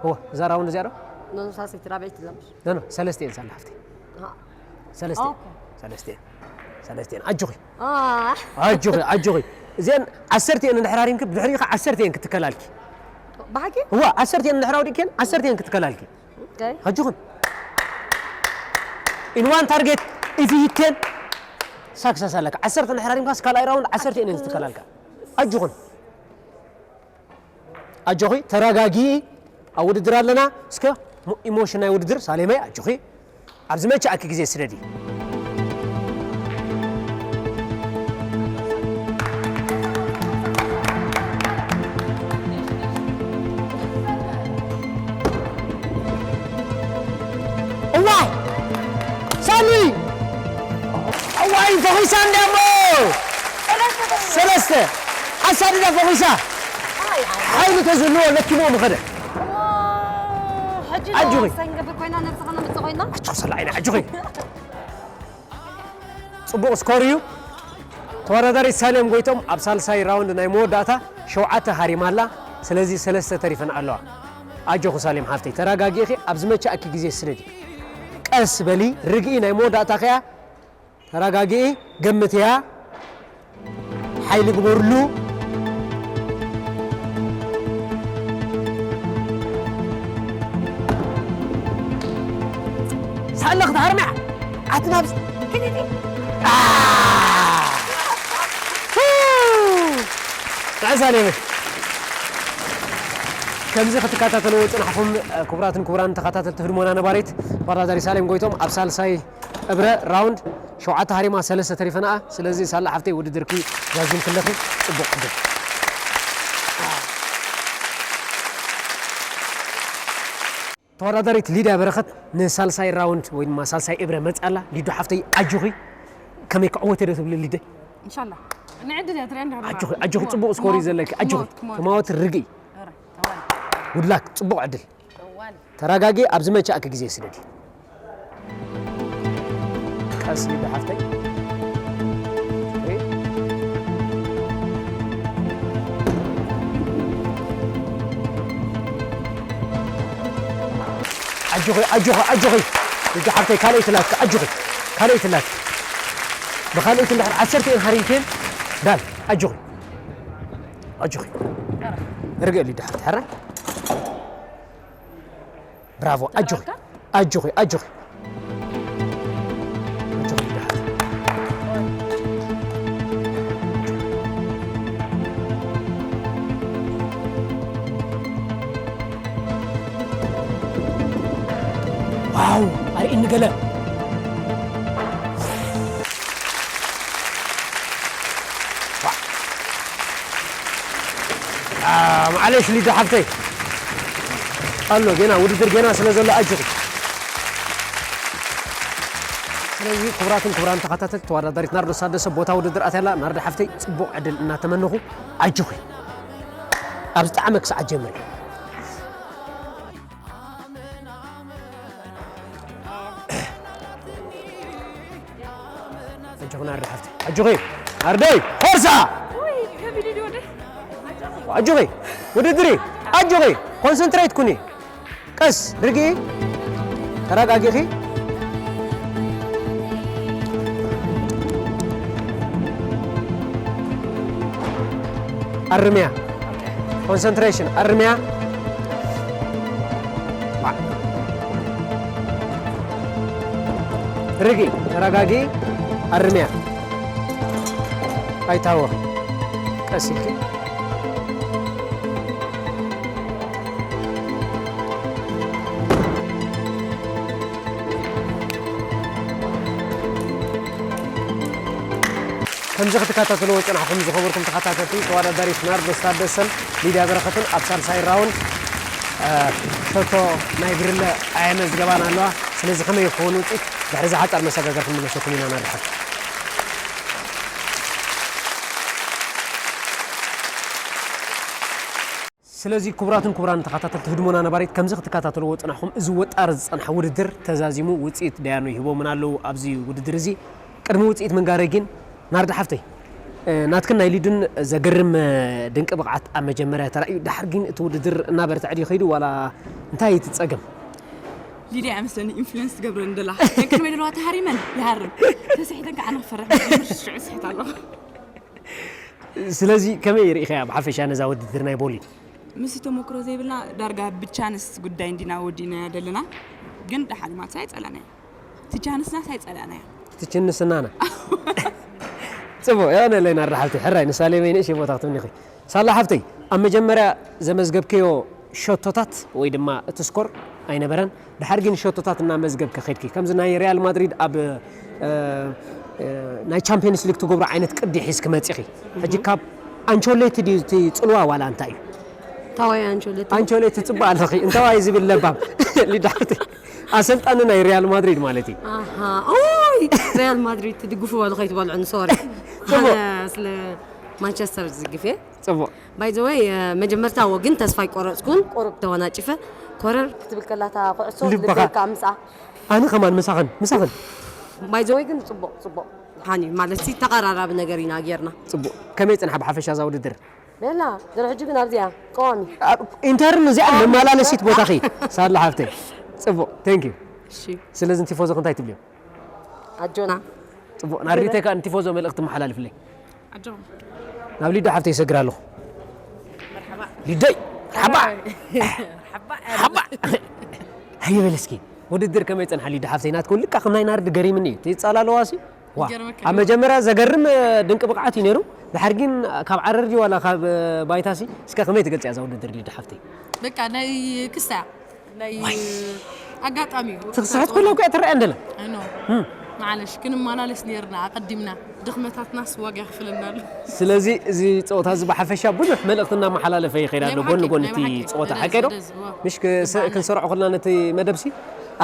እወ፣ እዛ ራውንድ እዚኣ ዶ? ኖ፣ ኖ፣ ሳልሰይቲ ራብዐይቲ እዛ ምሽ። ኖ፣ ኖ፣ ሰለስተ እየን ሳላ ሓፍተይ። ኣሃ። ሰለስተ እየን። ኦኬ። ሰለስተ እየን። ሰለስተ እየን። ኣጆኺ። ኣ። ኣጆኺ፣ ኣጆኺ። እዚአን ዓሰርተ እየን እንድሕር ሃሪምኪ፣ ብድሕሪኡ ኸዓ ዓሰርተ እየን ክትከላልኪ። ብሓቂ? እወ፣ ዓሰርተ እየን እንድሕር ኣውዲቅክየን፣ ዓሰርተ እየን ክትከላልኪ። ኦኬ። ኣጆኽን። In one target, if you hit ten, ሳክሰስ ኣለካ። ዓሰርተ እንድሕር ሃሪምካስ፣ ካልኣይ ራውንድ ዓሰርተ እየን እየን ዝትከላልካ። ኣጆኹን ኣጆኺ ተረጋጊ። ኣብ ውድድር ኣለና። እስከ ሞ- ኢሞሽን ናይ ውድድር ሳሌመይ ኣጆኺ። ኣብ ዝመቸኣኪ ግዜ ስደዲ። እዋይ ሳሚ እዋይ ፈኺሳ እንዲያሞ ሰለስተ ኣሳድዳ ፈኺሳ ሓይሊ ተዝህልዎ ለኪሞ ምኸደ። ሕጂ ኣጆኺ። ሰንገብር ኮይና ነብስኻ ነምጽእ ኮይና ኣጆኺ ሰላ ዓይነ ኣጆኺ። ጽቡቕ ስኮር እዩ። ተወዳዳሪት ሳሌም ጎይቶም ኣብ ሳልሳይ ራውንድ ናይ መወዳእታ ሸውዓተ ሃሪማ ኣላ። ስለዚ ሰለስተ ተሪፈን ኣለዋ። ኣጆኺ ሳሌም ሓፍተይ ተረጋጊእኺ ኣብ ዝመቸኣኪ ግዜ ስደዲ። ቀስ በሊ ርግኢ ናይ መወዳእታ ከያ ተረጋጊኢ ገምትያ ሓይሊ ግበርሉ። ሳለ ክትሃርምያ ኣቲ ናብዚ ኪዲዲ ጥዕሳ ሌበ ከምዚ ክትከታተልዎ ዝፅናሕኹም ክቡራትን ክቡራን ተኸታተልቲ ህድሞና ነባሪት ተወዳዳሪ ሳሌም ጎይቶም ኣብ ሳልሳይ እብረ ራውንድ ሸውዓተ ሃሪማ ሰለስተ ተሪፈናኣ። ስለዚ ሳላ ሓፍተይ ውድድርኪ ዛዚምክለኺ ፅቡቕ ዕድል። ተወዳዳሪት ሊድያ በረኸት ንሳልሳይ ራውንድ ወይ ድማ ሳልሳይ እብረ መፅኣላ። ሊዱ ሓፍተይ ኣጆኺ። ከመይ ክዕወት እየ ዶ ትብሊ ሊደ? እንሻላ ንዕድል እያ ትሪያ እንዳሃለና ኣጆኺ ኣጆኺ ፅቡቕ ስኮር እዩ ዘለኪ። ኣጆኺ ተማወት ርግኢ። ጉድላክ ፅቡቕ ዕድል። ተረጋጊ ኣብ ዝመቸኣኪ ግዜ ስደዲ። ቀስ ሊዱ ሓፍተይ። ኣጆኺ ኣጆኺ ኣጆኺ ሊዱ ሓፍተይ ካልኣይቲ ላትኪ ኣጆኺ ካልኣይቲ ላትኪ ብኻልኣይቲ እንድሕር ዓሰርተ እየን ሃሪምክየን ዳን ኣጆኺ ኣጆኺ ርግእ ሊዱ ሓፍተይ ሕራይ ብራቮ ኣጆኺ ኣጆኺ ኣጆኺ ኣጆኺ ሊዱ ሓፍተይ ዋው ኣርእኒ ገለ ማዓለሽ ሊዱ ሓፍተይ ኣሎ ጌና ውድድር ጌና ስለ ዘሎ ኣጆኺ። ስለዚ ክቡራትን ክቡራን ተኸታተልቲ ተወዳዳሪት ናርዶስ ታደሰ ቦታ ውድድር ኣትያ ኣላ። ናርዶ ሓፍተይ ፅቡቕ ዕድል እናተመነኹ ኣጆኺ ኣብ ዝጠዓመ ክሰዓት ጀምሪ። ኣጆኺ ናርዲ ሓፍቲ ኣጆኺ ናርደይ ፎርሳ ኣጆኺ ውድድሪ ኣጆኺ ኮንሰንትሬት ኩኒ ቀስ ርግኢ ተረጋጊኺ ኣርምያ ኮንሰንትሬሽን ኣርምያ ርግኢ ተረጋጊ ኣርምያ ኣይታወ ቀስ ኢልኪ ከምዚ ክትከታተልዎ ዝጸናሕኩም ዝኸበርኩም ተኸታተልቲ ተወዳዳሪት ናርዶስ ታደሰን ሊድያ በረኸትን ኣብ ሳልሳይ ራውንድ ሸቶ ናይ ብርለ ኣየመዝገባን ኣለዋ። ስለዚ ከመይ ይኸውን ውጽኢት ድሕሪ እዚ ሓጻር መሰጋገሪ ክንምለሰኩም ኢና። ናርድሓት ስለዚ ክቡራትን ክቡራን ተኸታተልቲ ህድሞና ነባሪት ከምዚ ክትከታተልዎ ዝጸናሕኩም እዚ ወጣር ዝጸንሐ ውድድር ተዛዚሙ ውጽኢት ደያኑ ይህቦምን ኣለዉ። ኣብዚ ውድድር እዚ ቅድሚ ውጽኢት ምንጋረይ ግን ናርዲ ሓፍተይ ናትክን ናይ ሊዱን ዘገርም ድንቂ ብቕዓት ኣብ መጀመርያ ተራእዩ። ደሓር ግን እቲ ውድድር እናበርትዐ ድዩ ከይዱ ዋላ እንታይ እቲ ጸገም? ሊድያ እያ መስለኒ ኢንፍሉንስ ትገብረን ደላ። ቅድመይ ዘለዋ ተሃሪመን ይሃርም። ተስሒተን ከዓ ንክፈርሕ ሽዑ ስሒት ኣለኹ። ስለዚ ከመይ ርኢኸያ ብሓፈሻ ነዛ ውድድር ናይ ቦሊን? ምስ ተሞክሮ ዘይብልና ዳርጋ ብቻንስ ጉዳይ እንዲና ወዲናያ ዘለና ግን ደሓን ማለት ኣይፀላናዮ። ትቻንስና ሳይጸላናያ። ትችንስናና ጽቡቕ፣ የቐንየለይ ናርዳ ሓብተይ። ሕራይ ንሳሌመይ ንእሽተይ ቦታ ክትብኒ ኢኺ። ሳላ ሓብተይ፣ ኣብ መጀመርያ ዘመዝገብክዮ ሸቶታት ወይ ድማ እቲ ስኮር ኣይነበረን። ድሓር ግን ሸቶታት እናመዝገብኪ ከድኪ። ከምዚ ናይ ሪያል ማድሪድ ኣብ፣ እ፣ እ፣ ናይ ቻምፒየንስ ሊግ ትገብሮ ዓይነት ቅዲ ሒዝኪ መጺኺ። ሕጂ ካብ ኣንቸሎቲ ድዩ እቲ ጽልዋ ዋላ እንታይ እዩ? ታዋይ ኣንቸሎቲ። ኣንቸሎቲ ጽቡቕ ኣለኺ። እንታዋይ ዝብል ለባም። ሊዳ ሓብተይ። ኣሰልጣኒ ናይ ሪያል ማድሪድ ማለት እዩ። ኣሃ። ኦይ፣ ሪያል ማድሪድ ትድግፉ በሉ ከይትበልዑኒ፣ ሶሪ። ጽቡቕ። ኣነ ስለ ማንቸስተር ዝግፍ እየ። ጽቡቕ። ባይ ዘ ወይ፣ መጀመርታ እዎ ግን ተስፋ ኣይቆረጽኩን። ቁሩብ ተወናጭፈ፣ ኮረር ክትብል ከላ እታ ኩዕሶ ልብኻ። ልበይ ከኣ ምጽኣ። ኣነ ከማን ምሳኽን፣ ምሳኽን። ባይ ዘ ወይ ግን ጽቡቕ፣ ጽቡቕ። ሃኒ ማለት ሲ ተቐራራቢ ነገር ኢና ጌርና። ጽቡቕ። ከመይ ጽንሓ ብሓፈሻ እዛ ውድድር? ቤላ፣ ድሕሪ ሕጂ ግን ኣብዚኣ ቀዋሚ። ኣብ ኢንተርን እዚኣ መመላለሲት ቦታኺ፣ ሳላ ሓብተይ። ጽቡቕ፣ thank you። እሺ። ስለዚ ንቲፎዞ እንታይ ትብልዮ? ኣጆና። ጽቡቕ፣ ናርዲተይ ከኣ ንቲፎዞ መልእኽቲ መሓላልፍለይ። ኣጆኹም። ናብ ሊዶ ሓብተይ ይሰግር ኣለኹ። መርሓባ። ሊዶይ፣ መርሓባ። መርሓባ። መርሓባ። ሃየ በል እስኪ፣ ውድድር ከመይ ጸንሓ ሊዶ ሓብተይ? ናትኩም ልካ ከም ናይ ናርዲ ገሪምኒ እዩ። ትጻላለዋ ሲ? ዋ፣ ይገርመካ ኣብ እዩ። መጀመርያ ዘገርም፣ እ፣ ድንቂ ብቕዓት እዩ ነይሩ። ድሓር ግን ካብ ዓረር ድዩ ዋላ ካብ፣ እ፣ ባይታ ሲ? እስከ ከመይ ትገልጽያ እዛ ውድድር ሊዶ ሓብተይ? በቃ ናይ ክስታ ናይ ዋይ። ኣጋጣሚ እዩ። ትኽስሐት ኩላ እኮ እያ ትረአ እንደለ። ኣይ ኖ። እም። ማዕለሽ፣ ክንመላለስ ነይርና ኣቐዲምና። ድኽመታትናስ ዋጋ የኽፍለና ኣሎ። ስለዚ እዚ ጸወታ እዚ ብሓፈሻ ብዙሕ መልእኽቲ እናመሓላለፈ ይኸይድ ኣሎ፣ ናይ ጎኒ ብሓቂ፣ ጎኒ ናይ እቲ ብሓቂ። ጸወታ፣ ደስ፣ ሓቀይ ዶ? ደስ፣ ዋ። ምሽ ክስ-፣ ይበዓል። ክንሰርዖ ከለና ነቲ መደብ ሲ፣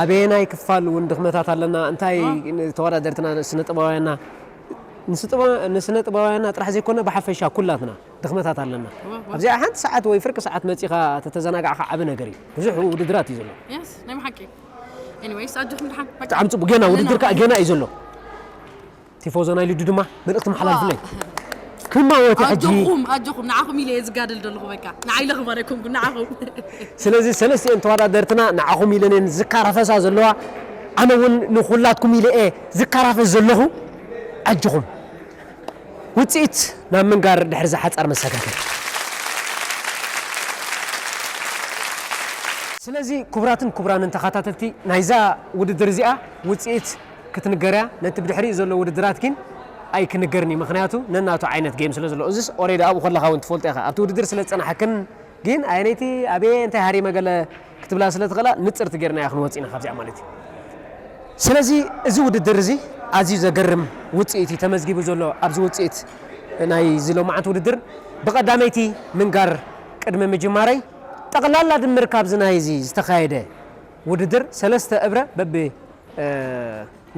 ኣበየናይ ክፋል እውን ድኽመታት ኣለና፣ እንታይ ዋ። ንተወዳደርትና ስነ ጥበባውያንና፣ ንስጥበ-፣ ንስነ ጥበባውያንና ጥራሕ ዘይኮነ ብሓፈሻ ኩላትና ድኽመታት ኣለና። ዋ፣ ዋ። ኣብዚኣ ሓንቲ ሰዓት ወይ ፍርቂ ሰዓት መጺኻ ተተዘናጋዕካ ዓቢ ነገር እዩ። ብዙሕ ውድድራት እዩ ዘሎ። የስ፣ ናይ ብሓቂ። ኤኒዌይስ፣ ኣጆኹም ደሓን። በቃ። ብጣዕሚ ጽቡቕ። ገና ኣለና። ውድድር ከኣ ገና እዩ ዘሎ። ቲፎዞ ናይ ሊዱ ድማ መልእኽቲ መሓላልፍለይ። ክማወት ሕጂ። ኣጆኹም፣ ኣጆኹም። ንዓኹም ኢለ እየ ዝጋደል ዘለኹ በቃ። ንዓይ ኢለ ክማን ኣይኮንኩን፣ ንዓኹም። ስለዚ ሰለስቲኤን ተወዳደርትና ንዓኹም ኢለን እየን ዝካረፈሳ ዘለዋ። ኣነ እውን ንኹላትኩም ኢለ እየ ዝካራፈስ ዘለኹ። ኣጆኹም። ውጽኢት ናብ ምንጋር ድሕሪ ዝሓጻር መሰጋገሪ። ስለዚ ክቡራትን ክቡራንን ተኸታተልቲ ናይዛ ውድድር እዚኣ ውጽኢት ክትንገር እያ። ነቲ ብድሕሪኡ ዘሎ ውድድራት ግን ኣይክንገርን እዩ። ምኽንያቱ ነናቱ ዓይነት ጌም ስለ ዘሎ። እዚስ ኦሬዲ ኣብኡ ከለኻ እውን ትፈልጦ ኢኻ። ኣብቲ ውድድር ስለ ዝጸናሕክን ግን ኣየነይቲ ኣበየ እንታይ ሃሪመ ገለ ክትብላ ስለ ትኽእላ ንጽርቲ ጌርናያ ክንወጽእ ኢና ካብዚኣ ማለት እዩ። ስለዚ እዚ ውድድር እዚ ኣዝዩ ዘገርም ውጽኢት እዩ ተመዝጊቡ ዘሎ። ኣብዚ ውጽኢት ናይዚ ሎማዓንቲ ውድድር ብቐዳመይቲ ምንጋር ቅድሚ ምጅማረይ ጠቕላላ ድምር ካብዚ ናይዚ ዝተኻየደ ውድድር ሰለስተ እብረ በቢ፣ እ፣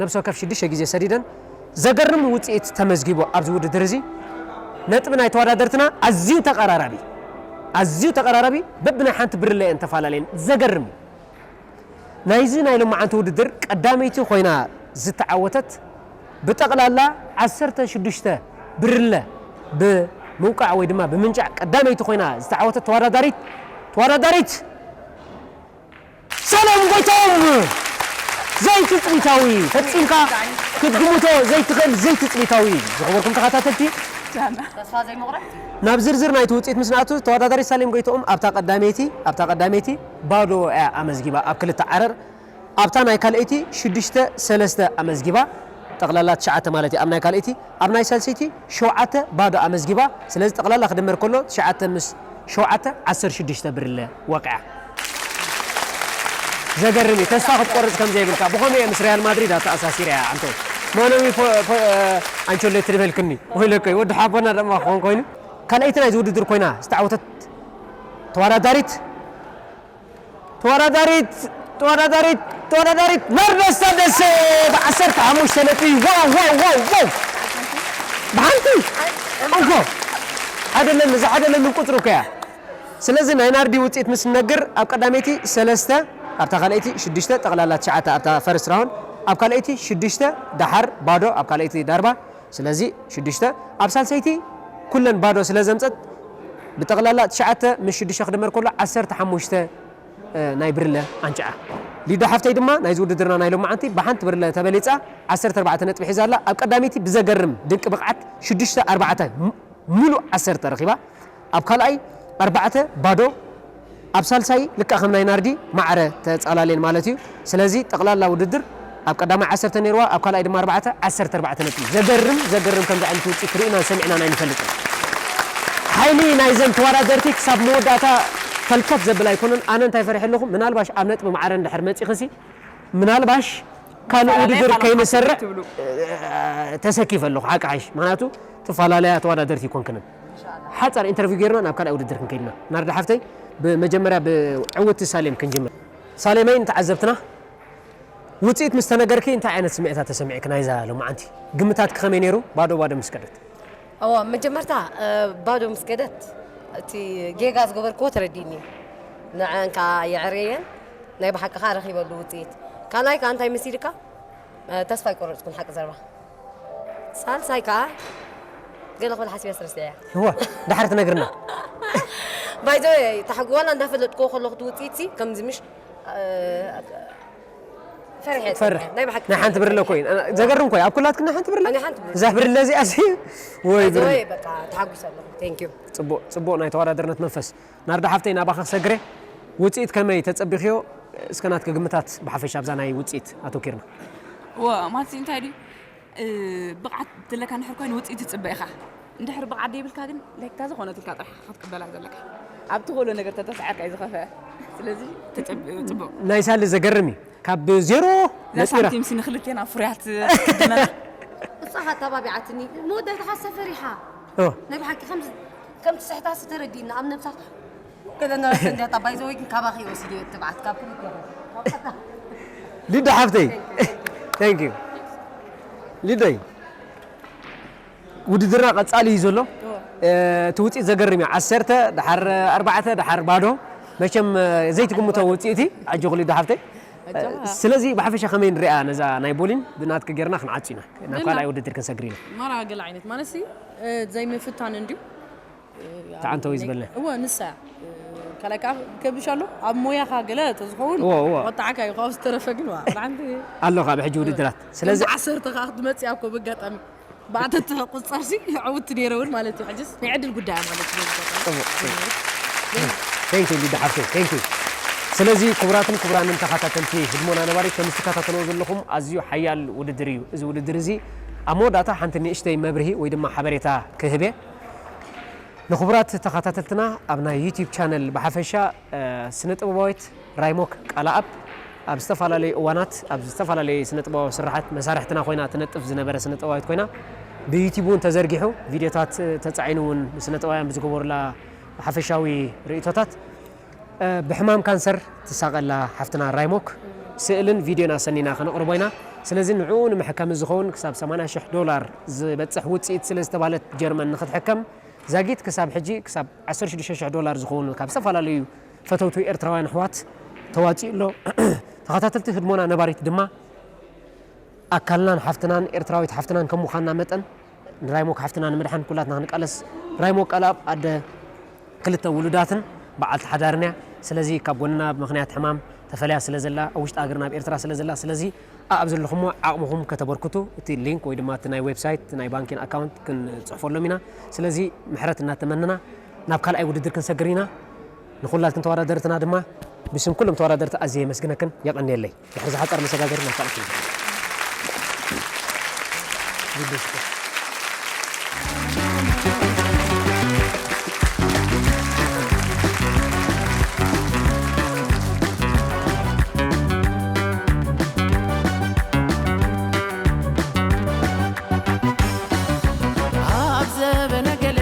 ነብሲ ወከፍ ሽዱሽተ ግዜ ሰዲደን ዘገርም ውጽኢት ተመዝጊቡ ኣብዚ ውድድር እዚ። ነጥቢ ናይ ተወዳደርትና ኣዝዩ ተቐራራቢ፣ ኣዝዩ ተቐራራቢ፣ በብናይ ሓንቲ ብርለ እየን ተፈላለየን። ዘገርም እዩ። ናይዚ ናይ ሎማዓንቲ ውድድር ቀዳመይቲ ኮይና ዝተዓወተት ብጠቕላላ ዓሰርተ ሽዱሽተ ብርለ ብምውቃዕ ወይ ድማ ብምንጫዕ ቀዳመይቲ ኮይና ዝተዓወተት ተወዳዳሪት፣ ተወዳዳሪት ሰሎም ጎይቶም! ዘይትጽቢታዊ፣ ፈጺምካ ክትግምቶ ዘይትኽእል ዘይትጽቢታዊ። ዝኸበርኩም ተኸታተልቲ፣ ተስፋ ዘይምቑረጽ። ናብ ዝርዝር ናይቲ ውጽኢት ምስ ንኣቱ፣ ተወዳዳሪት ሳሌም ጎይትኦም ኣብታ ቀዳመይቲ፣ ኣብታ ቀዳመይቲ ባዶ እያ ኣመዝጊባ ኣብ ክልተ ዓረር። ኣብታ ናይ ካልኣይቲ ሽዱሽተ ሰለስተ ኣመዝጊባ፣ ጠቕላላ ትሽዓተ ማለት እዩ። ኣብ ናይ ካልኣይቲ፣ ኣብ ናይ ሳልሰይቲ ሸውዓተ ባዶ ኣመዝጊባ። ስለዚ ጠቕላላ ክድመር ከሎ ትሽዓተ ምስ ሸውዓተ ዓሰርተ ሽዱሽተ ብርለ ወቂዓ። ዘገርም እዩ። ተስፋ ክትቆርጽ ከም ዘይብልካ። ብኸመይ እየ ምስ ሪያል ማድሪድ ኣተኣሳሲረያ፣ ኣንቶ? ማነዊ ፎ-፣ ፎ-፣ ኣንቸሎቲ ድበልክኒ። ወይለከይ፣ ወዲ ሓቦና ድማ ክኾን ኮይኑ። ካልኣይቲ ናይዚ ውድድር ኮይና ዝተዓወተት ተወዳዳሪት፣ ተወዳዳሪት፣ ተወዳዳሪት፣ ተወዳዳሪት ናርዶስ ታደሰ ብዓሰርተ ሓሙሽተ ነጥቢ። ዋው፣ ዋው፣ ዋው፣ ዋው። ብሓንቲ እንኮ። ኣይደለም፣ እዚ ኣይደለም፣ ቁጽሪ እኮ እያ። ስለዚ ናይ ናርዲ ውጽኢት ምስ ንነግር፣ ኣብ ቀዳመይቲ ሰለስተ፣ ኣብታ ካልኣይቲ ሽዱሽተ፣ ጠቕላላ ትሽዓተ ኣብታ ፈርስት ራውንድ፣ ኣብ ካልኣይቲ ሽዱሽተ፣ ደሓር ባዶ፣ ኣብ ካልኣይቲ ዳርባ፣ ስለዚ ሽዱሽተ፣ ኣብ ሳልሰይቲ ኩለን ባዶ ስለ ዘምጸት፣ ብጠቕላላ ትሽዓተ ምስ ሽዱሽተ ክድመር ከሎ ዓሰርተ ሓሙሽተ፣ እ፣ ናይ ብርለ ኣንጭዓ። ሊዶ ሓፍተይ ድማ ናይዚ ውድድርና ናይ ሎማዓንቲ ብሓንቲ ብርለ ተበሊጻ ዓሰርተ ኣርባዕተ ነጥቢ ሒዛ ኣላ። ኣብ ቀዳመይቲ ብዘገርም ድንቂ ብቕዓት ሽዱሽተ ኣርባዕተ ም-፣ ምሉእ ዓሰርተ ረኺባ። ኣብ ካልኣይ ኣርባዕተ ባዶ፣ ኣብ ሳልሳይ ልክዕ ከም ናይ ናርዲ ማዕረ ተጻላልየን ማለት እዩ። ስለዚ ጠቕላላ ውድድር ኣብ ቀዳማይ ዓሰርተ ነይርዋ፣ ኣብ ካልኣይ ድማ ኣርባዕተ፣ ዓሰርተ ኣርባዕተ ነጥቢ። ዘገርም፣ ዘገርም ከምዚ ዓይነት ውፅኢት ርኢናን ሰሚዕናን ኣይንፈልጥን። ሓይሊ ናይዘን ተወዳደርቲ ክሳብ መወዳእታ ፈልከት ዘብል ኣይኮነን። ኣነ እንታይ ፈሪሐ ኣለኹ፣ ምናልባሽ ኣብ ነጥቢ ማዕረ እንድሕር መፂኽሲ፣ ምናልባሽ ካልእ ትፈላለየ ውድድር ካልእ ከይንሰርዕ፣ ሓሳብ ትብሉ። እ፣ ተሰኪፈ ኣለኹ፣ ሓቂ ሓይሽ። ምኽንያቱ ትፈላለያ ተወዳደርቲ ይኮንክንን። ሓጻር ኢንተርቪው ጌርና ናብ ካልኣይ ውድድር ክንከይድና። ናርዳ ሓፍተይ፣ ብመጀመርያ ብዕውቲ ሳሌም ክንጅምር። ሳሌመይ ንተዓዘብትና፣ ውጽኢት ምስ ተነገርኪ እንታይ ዓይነት ስምዒታት ተሰሚዕኪ ናይዛ ሎማዓንቲ? ግምታትኪ ከመይ ነይሩ? ባዶ ባዶ ምስ ከደት። እዋ፣ መጀመርታ፣ እ፣ ባዶ ምስ ከደት፣ እቲ ጌጋ ዝገበርክዎ ተረዲእኒ። ንዐን ከኣ የዕረየን፣ ናይ ብሓቂ ከኣ ረኺበሉ ውጽኢት። ካልኣይ ከኣ እንታይ መሲልካ? እ፣ ተስፋ ኣይቆረጽኩን፣ ሓቂ ዘረባ። ሳልሳይ ከኣ ገለ ክብል ሓሲበ ስረስዐያ። እዋ፣ ደሓር ትነግርና። ባይ ዘ ወይ፣ ተሓጉ-፣ ዋላ እንዳፈለጥክዎ ከለኹ እቲ ውጽኢትሲ ከምዚ ምሽ፣ እ፣ ፈሪሐ ፈርሕ። ናይ ብሓቂ ናይ ሓንቲ ብርለ ፈሪሐ። ኮይን። ዘገርም ኮይ፣ ኣብ ኩላትክን ናይ ሓንቲ ብርለ? ናይ ሓንቲ ብርለ። እዛ ብርለ እዚኣ ሲ፣ ወይ ባይ ዘ ብርለ። ወይ፣ በቃ፣ ተሓጒሰ ኣለኹ። ቴንክ ዩ። ጽቡቕ፣ ጽቡቕ ናይ ተወዳደርነት መንፈስ። ናርዳ ሓፍተይ፣ ናባኻ ክሰግረ፣ ውጽኢት ከመይ ተጸቢኽዮ? እስከ ናትኪ ግምታት ብሓፈሻ ኣብዛ ናይ ውጽኢት ኣተኪርና። እወ፣ ማለት እንታይ ድዩ? እ፣ ብቕዓት ዘለካ እንድሕር ኮይኑ ውጽኢት ትጽበ ኢኻ። እንድሕር ብቕዓት ዘይብልካ ግን፣ ላይክ፣ እታ ዝኾነትልካ ጥራሕ ኢኻ ክትቅበላ ዘለካ። ኣብ ትኽእሎ ነገር ተተስዓርካ እዩ ዝኸፍአ። ስለዚ፣ ተጸብ-፣ ጽቡቕ። ናይ ሳሊ ዘገርም እዩ። ካብ ዜሮ እዛ ነጺራ። ሳንቲምሲ ንኽልቴና ፍርያት ትድመና። እሳ ኸኣ ኣተባቢዓትኒ። መወዳእታ ኸኣ ፈሪሓ። ኦ። ናይ ብሓቂ ከምዚ፣ ከም ትስሕታሲ ተረዲእና ኣብ ነብሳ። ገለ ነበረት እንድያ፣ እታ ባይ ዘ ወይ ግን ካባኺ ወሲደ እየ ትብዓት፣ ካብ ክልቴኹም። ሊዶ ሓፍተይ። Thank you። ሊዶይ። ውድድርና ቀጻሊ እዩ ዘሎ። እወ። እ፣ እቲ ውጽኢት ዘገርም እዩ። ዓሰርተ፣ ደሓር ኣርባዕተ፣ ደሓር ባዶ። መቸም፣ እ፣ ዘይትግምቶ ውጽኢት እዩ። ኣጆኺ ሊዶ ሓፍተይ። ኣጆኻ። ስለዚ ብሓፈሻ ከመይ ንሪኣ ነዛ ናይ ቦሊን ብናትኪ ጌርና ክንዓጹ ኢና። ናብ ገና ካልኣይ ውድድር ክንሰግር ኢና። ማራ ገለ ዓይነት ማለትሲ፣ እ፣ ዘይምፍታን እንድዩ። ተዓንተዊ ዝበልና። እወ፣ ንሳ። ካልኣይ ከኣ ከብድሽ ኣሎ፣ ኣብ ሞያኻ ገለ ተዝኸውን እወ፣ እወ። ወጣዕካ እዩ፣ ካብኡ ዝተረፈ ግን፣ ዋ፣ ብሓንቲ ኣሎ ካብ ሕጂ ውድድራት። ስለዚ ከምዚ ዓሰርተ ከኣ ክትመጽእ እኮ ብኣጋጣሚ። ብኣተትሕ ቁጸርሲ ዕውት ነይረ እውን ማለት እዩ። ሕጅስ ናይ ዕድል ጉዳይ ማለት እዩ። ጽቡቕ፣ ጽቡቕ። Thank you፣ ሊዳ ሓፍተይ። Thank you። ስለዚ ክቡራትን ክቡራንን ተኸታተልቲ ህድሞና ነባሪት፣ ከም እትከታተልዎ ዘለኹም ኣዝዩ ሓያል ውድድር እዩ። እዚ ውድድር እዚ ኣብ መወዳእታ ሓንቲ ንእሽተይ መብርሂ ወይ ድማ ሓበሬታ ክህብ እየ። ንኽቡራት ተኸታተልትና ኣብ ናይ ዩቲዩብ ቻነል ብሓፈሻ፣ እ፣ ስነ ጥበባዊት ራይሞክ ቃላኣብ ኣብ ዝተፈላለዩ እዋናት ኣብ ዝተፈላለዩ ስነ ጥበባዊ ስራሓት መሳርሕትና ኮይና ትነጥፍ ዝነበረ ስነ ጥበባዊት ኮይና ብዩቲዩብ እውን ተዘርጊሑ ቪድዮታት ተጻዒኑ እውን ስነ ጥበባውያን ብዝገበሩላ ሓፈሻዊ ርእይቶታት፣ እ፣ ብሕማም ካንሰር ትሳቐላ ሓፍትና ራይሞክ ስእልን ቪድዮን ኣሰኒና ከነቕርቦ ኢና። ስለዚ ንዕኡ ንምሕካም ዝኸውን ክሳብ ሰማንያ ሽሕ ዶላር ዝበጽሕ ውጽኢት ስለ ዝተባህለት ጀርመን ንኽትሕከም ዛጊት ክሳብ ሕጂ ክሳብ ዓሰርተ ሽዱሽተ ሽሕ ዶላር ዝኸውን ካብ ዝተፈላለዩ ፈተውቱ ኤርትራውያን ኣሕዋት ተዋጺኡ ኣሎ። ተኸታተልቲ ህድሞና ነባሪት ድማ ኣካልናን ሓፍትናን ኤርትራዊት ሓፍትናን ከም ምዃንና መጠን ንራይሞክ ሓፍትና ንምድሓን ኩላትና ክንቃለስ። ራይሞክ ቃልኣብ ኣደ ክልተ ውሉዳትን በዓልቲ ሓዳርን እያ። ስለዚ ካብ ጎንና ብምኽንያት ሕማም ተፈልያ ስለ ዘላ፣ ኣብ ውሽጢ ሃገርና ኣብ ኤርትራ ስለ ዘላ፣ ስለዚ ኣኣብ ዘለኹሞ ዓቕምኹም ከተበርክቱ እቲ ሊንክ ወይ ድማ እቲ ናይ ዌብሳይት፣ እቲ ናይ ባንኪን ኣካውንት ክንጽሕፈሎም ኢና። ስለዚ ምሕረት እናተመነና ናብ ካልኣይ ውድድር ክንሰግር ኢና። ንኹላትክን ተወዳደርትና ድማ ብስም ኩሎም ተወዳደርቲ ኣዝየ የመስግነክን የቐንየለይ። ድሕሪ ዝሓጸር መሰጋገሪ ናብ ካልእ ክንብል። ኣብ ዘበነ ገለ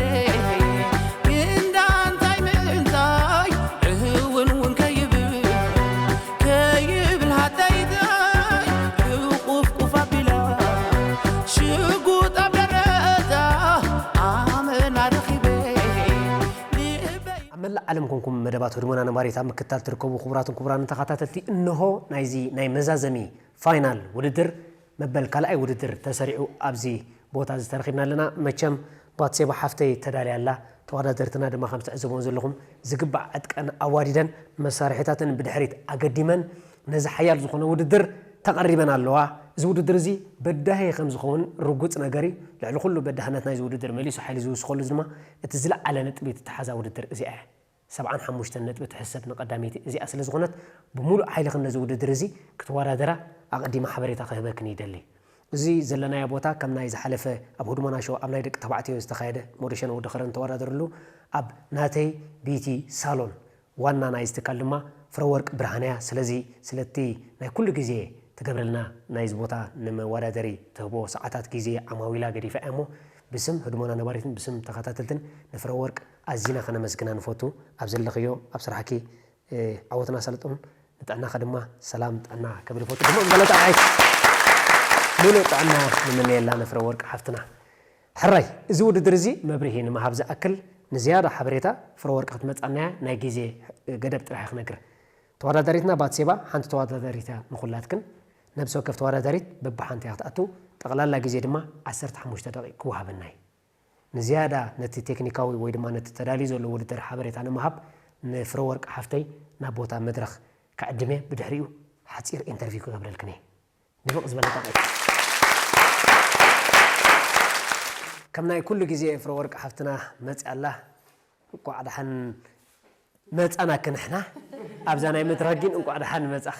እንዳ እንታይ ምእንታይ እውን እውን ከይብል ከይብል ሃተይተይ ክቁፍቁፍ ኣቢላ ሽጉጥ ኣብ ደረታ ኣመና ረኺበ ልበይ ኣብ መላእ ዓለም ኮንኩም መደባት ህድሞና ነባሪት ኣብ ምክታል ትርከቡ ክቡራትን ክቡራንን ተኸታተልቲ፣ እንሆ ናይዚ ናይ መዛዘሚ ፋይናል ውድድር መበል ካልኣይ ውድድር ተሰሪዑ ኣብዚ ቦታ እዚ ተረኺብና ኣለና። መቸም ባትሴባ ሓፍተይ ተዳልያ ኣላ። ተወዳደርትና ድማ ከም ትዕዘብዎም ዘለኹም ዝግባእ ዕጥቀን ኣዋዲደን መሳርሒታተን ብድሕሪት ኣገዲመን ነዚ ሓያል ዝኾነ ውድድር ተቐሪበን ኣለዋ። እዚ ውድድር እዚ በዳሂ ከም ዝኸውን ርጉጽ ነገር እዩ። ልዕሊ ኩሉ በዳህነት ናይዚ ውድድር መሊሱ ሓይሊ ዝውስኸሉ ድማ እቲ ዝለዓለ ነጥቢ እትተሓዛ ውድድር እዚኣ እያ። ሰብዓን ሓሙሽተን ነጥቢ ትሕሰብ ንቐዳመይቲ። እዚኣ ስለ ዝኾነት፣ ብምሉእ ሓይልኽን ነዚ ውድድር እዚ ክትወዳደራ ኣቐዲመ ሓበሬታ ክህበክን ይደሊ። እዚ ዘለናዮ ቦታ ከም ናይ ዝሓለፈ ኣብ ህድሞና ሾው ኣብ ናይ ደቂ ተባዕትዮ ዝተኻየደ፣ ሞደሸን ወዲ ኸረን ተወዳደርሉ፣ ኣብ ናተይ ቢቲ ሳሎን፣ ዋና ናይዚ ትካል ድማ ፍረወርቅ ብርሃነ እያ። ስለዚ ስለቲ ናይ ኩሉ ግዜ ትገብረልና ናይዚ ቦታ ንመወዳደሪ ትህቦ ሰዓታት ግዜ ዓማዊላ ገዲፋ እያ እሞ፣ ብስም ህድሞና ነባሪትን ብስም ተኸታተልትን ንፍረወርቅ ኣዚና ከነመስግና ንፈቱ። ኣብ ዘለኽዮ ኣብ ስራሕኪ፣ እ፣ ዓወትና ሰልጡን፣ ንጥዕናኸ ድማ ሰላም ጥዕና ከብል ፈቱ። ድሙቕ ዝበለ ጣቕዒት፣ ሙሉእ ጥዕና ንምነየላ ንፍረወርቅ ሓፍትና። ሕራይ፣ እዚ ውድድር እዚ መብርሂ ንምሃብ ዝኣክል፣ ንዝያዳ ሓበሬታ ፍረወርቅ ክትመጻና እያ። ናይ ግዜ ገደብ ጥራሕ እየ ክነግር። ተወዳዳሪትና ባትሴባ ሓንቲ ተወዳዳሪት እያ ንኹላትክን። ነብሲ ወከፍ ተወዳዳሪት በብሓንቲ እያ ክትኣቱ። ጠቕላላ ግዜ ድማ ዓሰርተ ሓሙሽተ ደቂቕ ክወሃበና እዩ። ንዝያዳ ነቲ ቴክኒካዊ ወይ ድማ ነቲ ተዳልዩ ዘሎ ውድድር ሓበሬታ ንምሃብ ንፍረወርቅ ሓፍተይ ናብ ቦታ መድረኽ ክዕድም እየ። ብድሕሪኡ ሓጺር ኢንተርቪው ክገብረልክን እየ። ድምቕ ዝበለ ጣቕዒት። ከም ናይ ኩሉ ግዜ ፍረወርቅ ሓፍትና መጽያ ኣላ። እንቋዕ ደሓን መጻናኪ ንሕና። ኣብዛ ናይ መድረኽ ግን እንቋዕ ደሓን መጻኺ።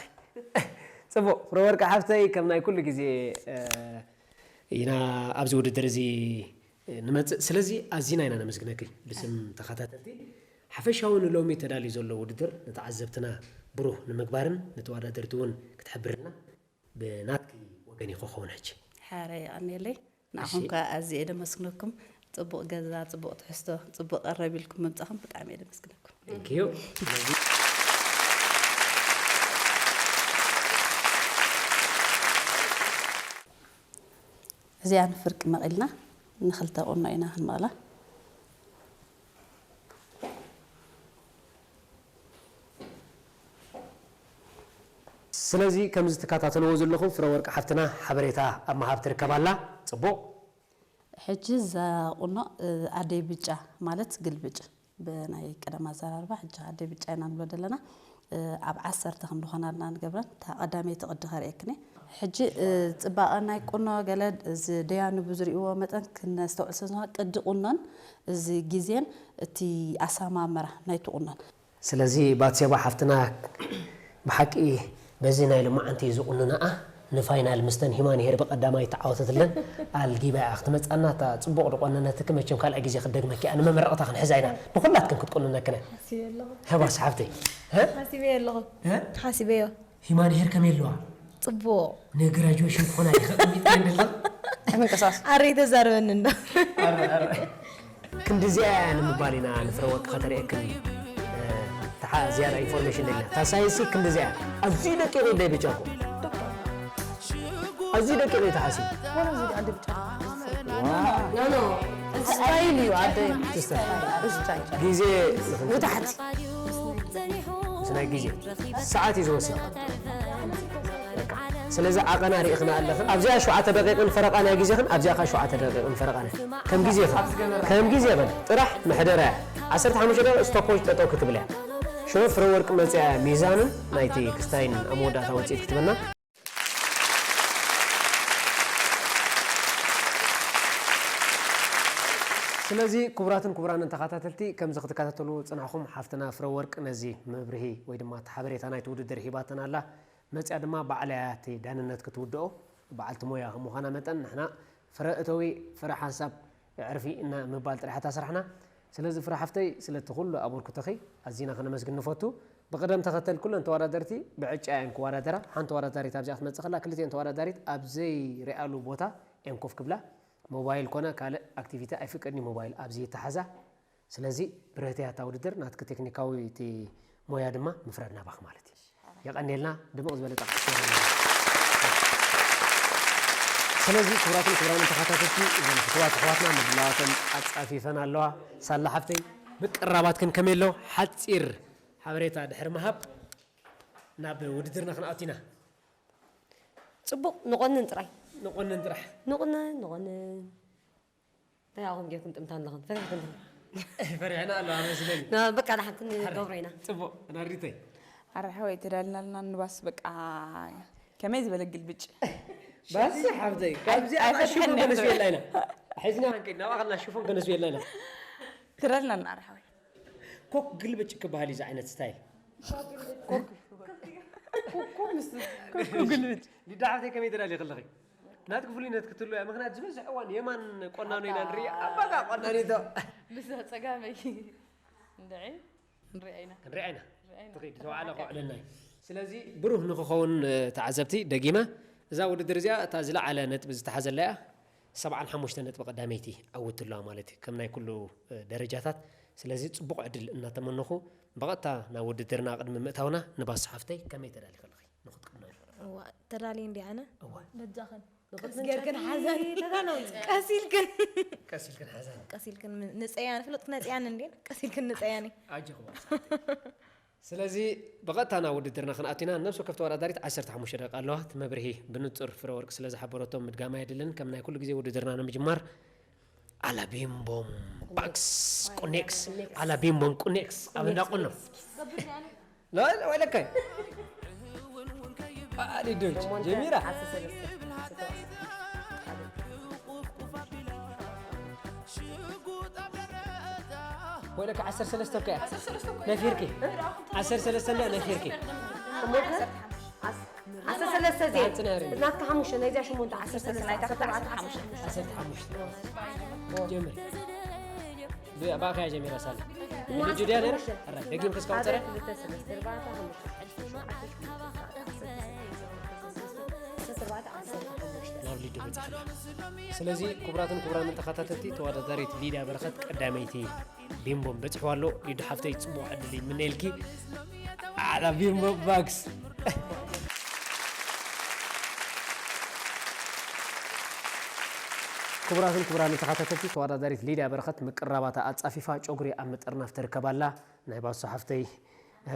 ጽቡቕ፣ ፍረወርቅ ሓፍተይ፣ ከም ናይ ኩሉ ግዜ፣ እ፣ ኢና ኣብዚ ውድድር እዚ ንመጽእ። ስለዚ ኣዚና ኢና ነመስግነኪ ብስም ተኸታተልቲ። ሓፈሻዊ ንሎሚ ተዳልዩ ዘሎ ውድድር ንተዓዘብትና ብሩህ ንምግባርን ንተወዳደርቲ እውን ክትሕብርልና ብናትኪ ወገን እዩ ክኸውን ሕጂ። ሓረ የቐንየለይ። ንኣኹም እሺ። ከኣ ኣዝየ እየ ደመስግነኩም። ጽቡቕ ገዛ፣ ጽቡቕ ትሕዝቶ፣ ጽቡቕ ቀረብ ኢልኩም ምምጻኹም ብጣዕሚ እየ ደመስግነኩም። Thank you። ስለዚ እዚኣ ንፍርቂ መቒልና ንኽልተ ቁኖ ኢና ክንመቕላ። ስለዚ ከምዚ ትከታተልዎ ዘለኹም ፍረወርቅ ሓፍትና ሓበሬታ ኣብ ምሃብ ትርከብ ኣላ። ጽቡቕ። ሕጂ እዛ ቁኖ፣ እ፣ ኣደይ ብጫ ማለት ግልብጭ፣ ብናይ ቀደም ኣዘራርባ ሕጂ ኣደይ ብጫ ኢና ንብሎ ዘለና። እ፣ ኣብ ዓሰርተ ከም ዝኾናልና ንገብረን። እታ ቀዳመይቲ ቅዲ ከርእየክን እየ። ሕጂ፣ እ፣ ጽባቐ ናይ ቁኖ ገለ እዚ ደያኑ ብዝርእይዎ መጠን ክነስተውዕል ስለ ዝኾነ ቅዲ ቁኖን እዚ ግዜን እቲ ኣሰማምራ ናይቲ ቁኖን። ስለዚ ባትሴባ ሓፍትና ብሓቂ በዚ ናይ ሎማዓንቲ ዝቑንንኣ ንፋይናል ምስተን ሂማን ሄር ብቐዳማይ ተዓወተትለን ኣልጊባ እያ ክትመጻና። እታ ጽቡቕ ዝቆነነትኪ መቸም ካልኣይ ግዜ ክትደግመኪ እያ። ንመመረቕታ ክንሕዛ ኢና። ንኹላትክን ክትቁንነክን እያ። ሓሲበ ኣለኹ። ሃባስ ሓፍተይ። ሀ? ሓሲበዮ ኣለኹ። ሀ? ሓሲበዮ። ሂማን ሄር ከመይ ኣለዋ? ጽቡቕ። ንግራጁዌሽን ክኾና ኢኻ ቀሚጥክየን ዘለኻ? ምንቅስቓስ። ኣረ ይተዛረበኒ እንዶ። ኣረ፣ ኣረ። ክንድዚኣ እያ ንምባል ኢና ንፍረ ወርቂ ከተርእየክን፣ እ፣ ተሓ-፣ ዝያዳ ኢንፎርሜሽን ደሊና። እታ ሳይንሲ ክንድዚኣ እያ። ኣዝዩ ደቂቕ እዩ ደይ ብጫ እኮ። ኣዝዩ ደቂቕ እዩ ተሓሲቡ። ዋላ እዚ ኣደ ብጫ። ዋው። ኖ፣ ኖ። ስታይል እዩ ኣደ። ስታይል። ስታይል። ግዜ ንታሕቲ። ምስ ናይ ግዜ ሰዓት እዩ ዝወስድ። በቃ። ስለዚ ዓቐና ርኢኽና ኣለኽን። ኣብዚኣ ሸውዓተ ደቂቕን ፈረቓ ናይ ግዜኽን፣ ኣብዚኣ ኸኣ ሸውዓተ ደቂቕን ፈረቓ ናይ። ከም ግዜኽን። ከም ግዜ በል። ጥራሕ ምሕደራ እያ። ዓሰርተ ሓሙሽተ ደቂቕ ስቶፖች ጠጠው ክትብል እያ። ሽዑ ፍረ ወርቂ መጽያ ሚዛንን ናይቲ ክስታይን ኣብ መወዳእታ ውጽኢት ክትበና። ስለዚ ክቡራትን ክቡራንን ተኸታተልቲ፣ ከምዚ ክትከታተሉ ጽናሕኩም፣ ሓፍትና ፍረ ወርቅ ነዚ መብርሂ ወይ ድማ እቲ ሓበሬታ ናይቲ ውድድር ሂባትና ኣላ። መጽያ ድማ ባዕላ እያ እቲ ዳንነት ክትውድኦ። በዓልቲ ሞያ ከም ምዃና መጠን፣ ንሕና ፍረ እተዊ፣ ፍረ ሓንሳብ፣ ዕርፊ እና ምባል ጥራሕ እታ ስራሕና። ስለዚ ፍረ ሓፍተይ፣ ስለቲ ኩሉ ኣበርክቶኺ ኣዚና ከነመስግን ንፈቱ። ብቕደም ተኸተል ኩለን ተወዳደርቲ ብዕጫ እየን ክወዳደራ። ሓንቲ ተወዳዳሪት ኣብዚኣ ክትመጽእ ከላ፣ ክልቲኤን ተወዳዳሪት ኣብ ዘይርኣሉ ቦታ እየን ኮፍ ክብላ። ሞባይል ኮነ ካልእ ኣክቲቪቲ ኣይፍቀድን እዩ ሞባይል ኣብዚ ይተሓዛ። ስለዚ ብርህቲ እያ እታ ውድድር፣ ናትኪ ቴክኒካዊ እቲ ሞያ ድማ ምፍራድ ናባኺ ማለት እዩ። የቐንየልና፣ ድምቕ ዝበለ ጣቕዒት ገይሩልና። ስለዚ ክቡራትን ክቡራንን ተኸታተልቲ፣ እዘን ፍትዋት ኣሕዋትና ምድላዋተን ኣጻፊፈን ኣለዋ። ሳላ ሓፍተይ፣ ምቅርራባትክን ከመይ ኣሎ? ሓጺር ሓበሬታ ድሕሪ ምሃብ ናብ ውድድርና ክንኣቱ ኢና። ጽቡቕ፣ ንቖንን ጥራይ። ንቖንን ጥራሕ። ንቑነን፣ ንቖንን። እንታይ ኣኹም ጌርኩም ጥምታ ኣለኹም? ፈሪሕኩም ኣለኹም? ፈሪሕና ኣሎ፣ ኣመስለኒ። ና፣ በቃ፣ ደሓን ክንገብሮ ኢና። ጽቡቕ፣ ናርዲተይ። ኣረ ሓወይ፣ ተዳልና ኣለና፣ ንባስ በቃ፣ ከመይ ዝበለ ግልብጭ። ባስ ሓፍተይ፣ ካብዚ ኣይ-፣ ኣታ ሽፎን ኣይፈትሐን ከነስብየላ ኢና። ሒዝና ክንከይድ፣ ናብኣ ከለና ሽፎን ከነስብየላ ኢና። ተዳልና ኣለና፣ ኣረ ሓወይ። ኮክ ግልብጭ ክበሃል እዩ፣ እዚ ዓይነት ስታይል። ኮክ ግልብጭ። ሊዳ ሓፍተይ፣ ከመይ ትደልዪ ከለኺ? ናትኪ ፍሉይነት ክትህሉ እያ፣ ምኽንያት ዝበዝሕ እዋን የማን ቆናኖ ኢና ንርኢ፣ ኣባ ከኣ ቆናኒቶ። ብዛ ጸጋመይ። እንድዒ፣ ንሪኣ ኢና። ክንሪኣ ኢና። ንሪኣ ኢና። ትኽድ፣ ዝተባዕለ ክውዕለልና እዩ። ስለዚ ብሩህ ንኽኸውን፣ እ፣ ተዓዘብቲ፣ ደጊመ፣ እዛ ውድድር እዚኣ እታ ዝለዓለ ነጥቢ ዝተሓዘላ እያ። ሰብዓን ሓሙሽተ ነጥቢ ቀዳመይቲ ዓወት ኣለዋ ማለት እዩ፣ ከም ናይ ኩሉ፣ እ፣ ደረጃታት። ስለዚ ጽቡቕ ዕድል እናተመነኹ፣ ብቐጥታ ናብ ውድድርና ቅድሚ ምእታውና፣ ንባሱ ሓፍተይ ከመይ ተዳሊኺ ኣለኺ? ንኽትቅድሚ። እዋ፣ ተዳልየ እንድየ ኣነ። እዋ። በጃኽን። ንኽትምንጨኪ ቀስ ጌርክን ሓዘን። ተዳለዊ። ቀስ ኢልክን። ቀስ ኢልክን ሓዘን። ቀስ ኢልክን ም-፣ ንጸያን፣ ፍልጥት ነጽያን እንድየን። ቀስ ኢልክን ንጸያኒ። ኣጆኺ ባሱ ሓፍተይ። ስለዚ ብቐጥታ ናብ ውድድርና ክንኣቱ ኢና። ነፍሲ ወከፍ ተወዳዳሪት ዓሰርተ ሓሙሽተ ደቂቃ ኣለዋ። እቲ መብርሂ ብንጹር ፍረ ወርቂ ስለ ዝሓበረቶም ምድጋም ኣየድልን። ከም ናይ ኩሉ ግዜ ውድድርና ንምጅማር ኣላቢምቦም ባክስ ቁኔክስ፣ ኣላቢምቦም ቁኔክስ ኣብ እንዳ ቁኖ። ላ፣ ላ፣ ወይለከ። ኣሊዶች ጀሚራ። ወይለከ ዓሰርተ ሰለስተ እኮ እያ። ነፊርኪ። ዓሰርተ ሰለስተ እንዳ ነፊርኪ። እሞ ከ ዓስ-፣ ዓሰርተ ሰለስተ እዚኣ። ናትካ ሓሙሽተ፣ ናይዚኣ ሸሞንተ፣ ዓሰርተ ሰለስተ፣ ዓሰርተ ኣርባዕተ፣ ዓሰርተ ሓሙሽተ። ዓሰርተ ሓሙሽተ። ጀምሪ። ብኣኻ እያ ጀሚራ ሳለ። ንልጁ ድያ ነይራ? ኣራ፣ ደጊም ክስካ ወፀረ? ሓደ፣ ክልተ፣ ሰለስተ፣ ኣርባዕተ፣ ሓሙሽተ፣ ሽዱሽተ፣ ሸውዓተ፣ ሸሞንተ፣ ተስዓ፣ ዓሰርተ፣ ዓሰርተ ኣርባዕተ፣ ዓሰርተ ሓሙሽተ። ናብ ሊዱ በፂሕና። ስለዚ ክቡራትን ክቡራንን ተኸታተልቲ፣ ተወዳዳሪት ሊድያ በረኸት ቀዳመይቲ ቢምቦም በፂሕዋ ኣሎ። ሊዱ ሓፍተይ፣ ፅቡቕ ዕድል ይምነየልኪ። ኣላ ቢምቦ ባክስ። ክቡራትን ክቡራንን ተኸታተልቲ፣ ተወዳዳሪት ሊድያ በረኸት ምቅራባታ ኣጻፊፋ ጨጉሪ ኣብ ምጥርናፍ ትርከብ ኣላ። ናይ ባሱ ሓፍተይ፣ እ፣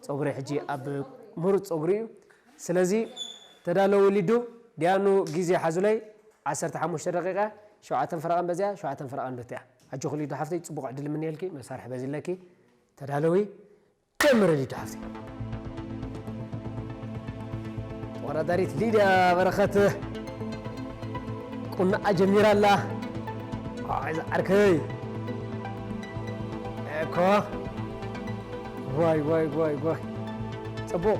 ጸጉሪ ሕጂ ኣብ ምሩጽ ጸጉሪ እዩ። ስለዚ ተዳለዉ ሊዱ፣ ዲያኑ ግዜ ሓዙለይ፣ ዓሰርተ ሓሙሽተ ደቂቃ፣ ሸውዓተን ፈረቓን በዚኣ፣ ሸውዓተን ፈረቓን በቲኣ። ኣጆኺ ሊዱ ሓፍተይ፣ ጽቡቕ ዕድል እምነየልኪ፣ መሳርሒ በዚለኪ። ተዳለዊ፣ ጀምሪ ሊዱ ሓፍተይ። ተወዳዳሪት ሊድያ በረኸት ቁናኣ ጀሚራ ኣላ። ኣይ ዝዓርከይ። እኮ። ዋይ፣ ዋይ፣ ዋይ፣ ዋይ። ጽቡቕ።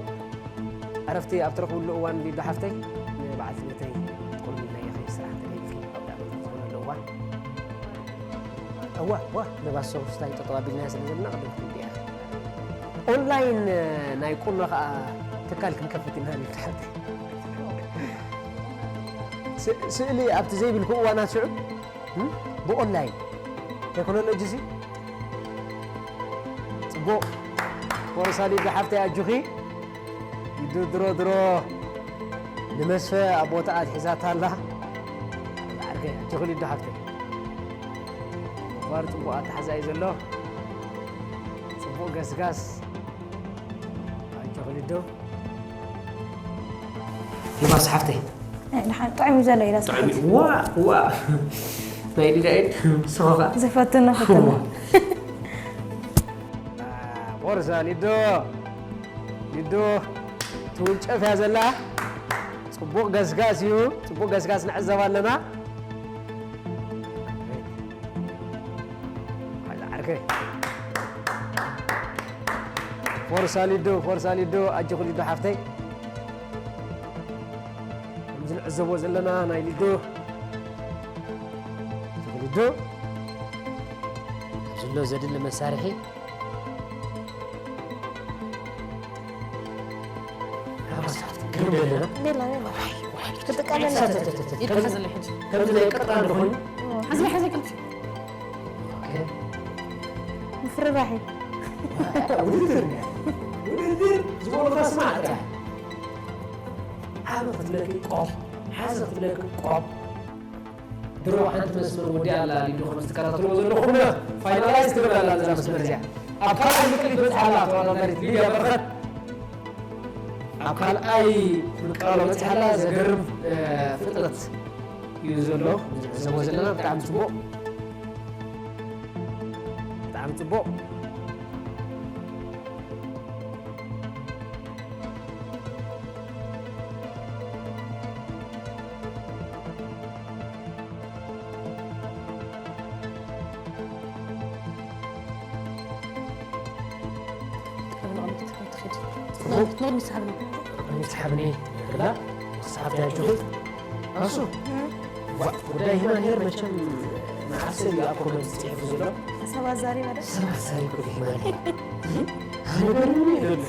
ዕረፍቲ ኣብ ትረኽብሉ እዋን ሊዱ ሓፍተይ፣ ንበዓልቲ ቤተይ ትኩርኒ ኢለይ ስራሕ ተገይርኪ ኣብ ዳዕሮ ዝኾነሉ እዋን። እዋ፣ እዋ፣ ነባሶ ስታይ ጠጠው ኣቢልናዮ ስለ ዘለና ቅድም ክንዲያ። ኦንላይን፣ እ፣ ናይ ቁኖ ኸኣ ትካል ክንከፍት ኢና ንብል ሓንቲ። ስ-፣ ስእሊ ኣብቲ ዘይብልኩ እዋናት ሽዑ፣ እም፣ ብኦንላይን ቴክኖሎጂ ሲ ጽቡቕ። ወርሳሊ ብሓፍተይ ኣጆኺ። ኢዱ ድሮ ድሮ ንመስፈ ኣብ ቦታ ኣትሒዛታ ኣላ። ዓርከይ፣ ኣጆኺ ሊዱ ሓፍተይ። እኳር ጽቡቕ ኣተሓዛ እዩ ዘሎ። ጽቡቕ ገስጋስ። ኣጆኺ ሊዱ። ይባስ ሓፍተይ። ኣይ፣ ደሓን ጥዑም እዩ ዘሎ ኢላ ጥዑም እዩ። ስሓት። ዋ፣ ዋ። ናይ ሊዳ ኢድ፣ ንስኻ ኸኣ። ዝፈትኖ ፈትኖ። ዋ። ቦርሳ ሊዶ፣ ሊዶ ትውንጨፍ እያ ዘላ። ጽቡቕ ገስጋስ እዩ፣ ጽቡቕ ገስጋስ ንዕዘብ ኣለና። ዓርከይ። ፎርሳ ሊዶ፣ ፎርሳ ሊዶ፣ ኣጆኺ ሊዶ ሓፍተይ። ከምዚ ንዕዘቦ ዘለና ናይ ሊዶ፣ ሊዶ፣ ኣብዚ ኣሎ ዘድሊ መሳርሒ። ግርም ዘለና። ሜላ፣ ሜላ። ዋይ፣ ዋይ። ክጥቀመላ። ተተተተተ። ከምዚ፣ ከምዚ ናይ ቀጣን ዝኾይኑ። ሓዝለ፣ ሓዝለ፣ ክልተ። ኦኬ። ምፍርራሕ እዩ። ውድድር፣ ውድድር ዝበሉኻ ስማዕ ጥራሕ። ዓቢ ክትብለኪ ቆም፣ ሓዚ ክትብለኪ ቆም። ድሮ ሓንቲ መስመር ወዲኣ ኣላ፣ ሊዱ ከም ዝትከታተልዎ ዘለኹም ፋይናላይዝ ትገብር ኣላ እዛ መስመር እዚኣ። ኣብ ካልኣይ ምቅሊት በጽሓ ኣላ ተወዳዳሪት ሊድያ በረኸት። ኣብ ካልኣይ ምቅላሎ በጽሓ ኣላ፣ ዘገርም፣ እ፣ ፍጥነት እዩ ዘሎ። ንዕዘቦ ዘለና ብጣዕሚ ጽቡቕ። ብጣዕሚ ጽቡቕ። ንቕድሚት ሰሓብኒ። ንቕድሚት ሰሓብኒ። ክላ ሰሓብቲ ኣጆኺ። ኣሱ። ዋ፣ ጉዳይ ሂማን ሄር መቸም መዓሰብ እዩ ኣብ ኮመንት ዝጽሕፉ ዘሎ። ሰብ ኣዛሪባ ዶ? ሰብ ኣዛሪባ ዶ ሂማን ሄር? ኣነ ገርምኒ እዩ ዘሎ።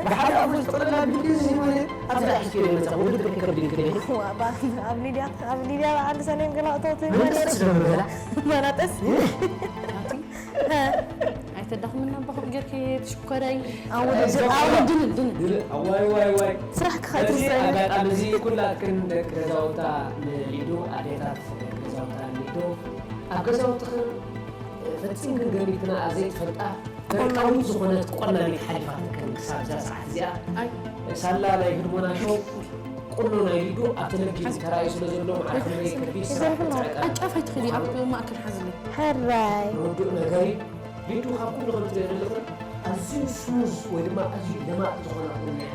ብሓደ ኣብ ውሽጢ ጥቕላላ ቢልዲንግ ሂማን ሄር ኣብዛ ሕስኪ ይመጻ ውድድር ከይከብድ ይክእል እዩ። ዋ፣ ባ-፣ ኣብ ሊድያ፣ ኣብ ሊድያ በዓል ሰሌም ገላቕተውት መናጠስ ዶ ምበላ? መናጠስ? ኣይተዳኽምና እባ ከምኡ ጌርኪ ትሽኮረይ። ኣወ፣ ኣወ፣ ድንል፣ ድንል። ድንል፣ ኣዋይ፣ ዋይ፣ ዋይ። ስራሕ ክኸይድ በዚ ይስራይ። ኣጋጣሚ እዚ ኩላትክን ደቂ ገዛውታ ንሊዱ፣ ኣዴታት ደቂ ገዛውታ ንሊዱ፣ ኣብ ገዛውትኽን ፈጺምክን ገሚትክንኣ ዘይትፈልጣ ደርቃዊት ዝኾነት ቆናኒት ሓሊፋትክን ክሳብ እዛ ሰዓት እዚኣ። ኣይ። ሳላ ናይ ህድሞና ሾው ቁኖ ናይ ሊዱ ኣብ ቴሌቪዥን ተራእዩ ስለ ዘሎ፣ ማዕረ ክንደይ ከቢድ ስራሕ ይዘርፍ ኣሎ። ክትዕቀብ ኣብ ጫፍ ኣይትኽእሊ፣ ኣብ ማእከል ሓዝሊ። ሕራይ። ርዱእ ነገር እዩ። ሊዱ ካብ ኩሉ ከም ትሪኦ ዘለኽን ኣዝዩ ስሙዝ ወይ ድማ ኣዝዩ ለማጥ ዝኾነ ቁኖ እያ።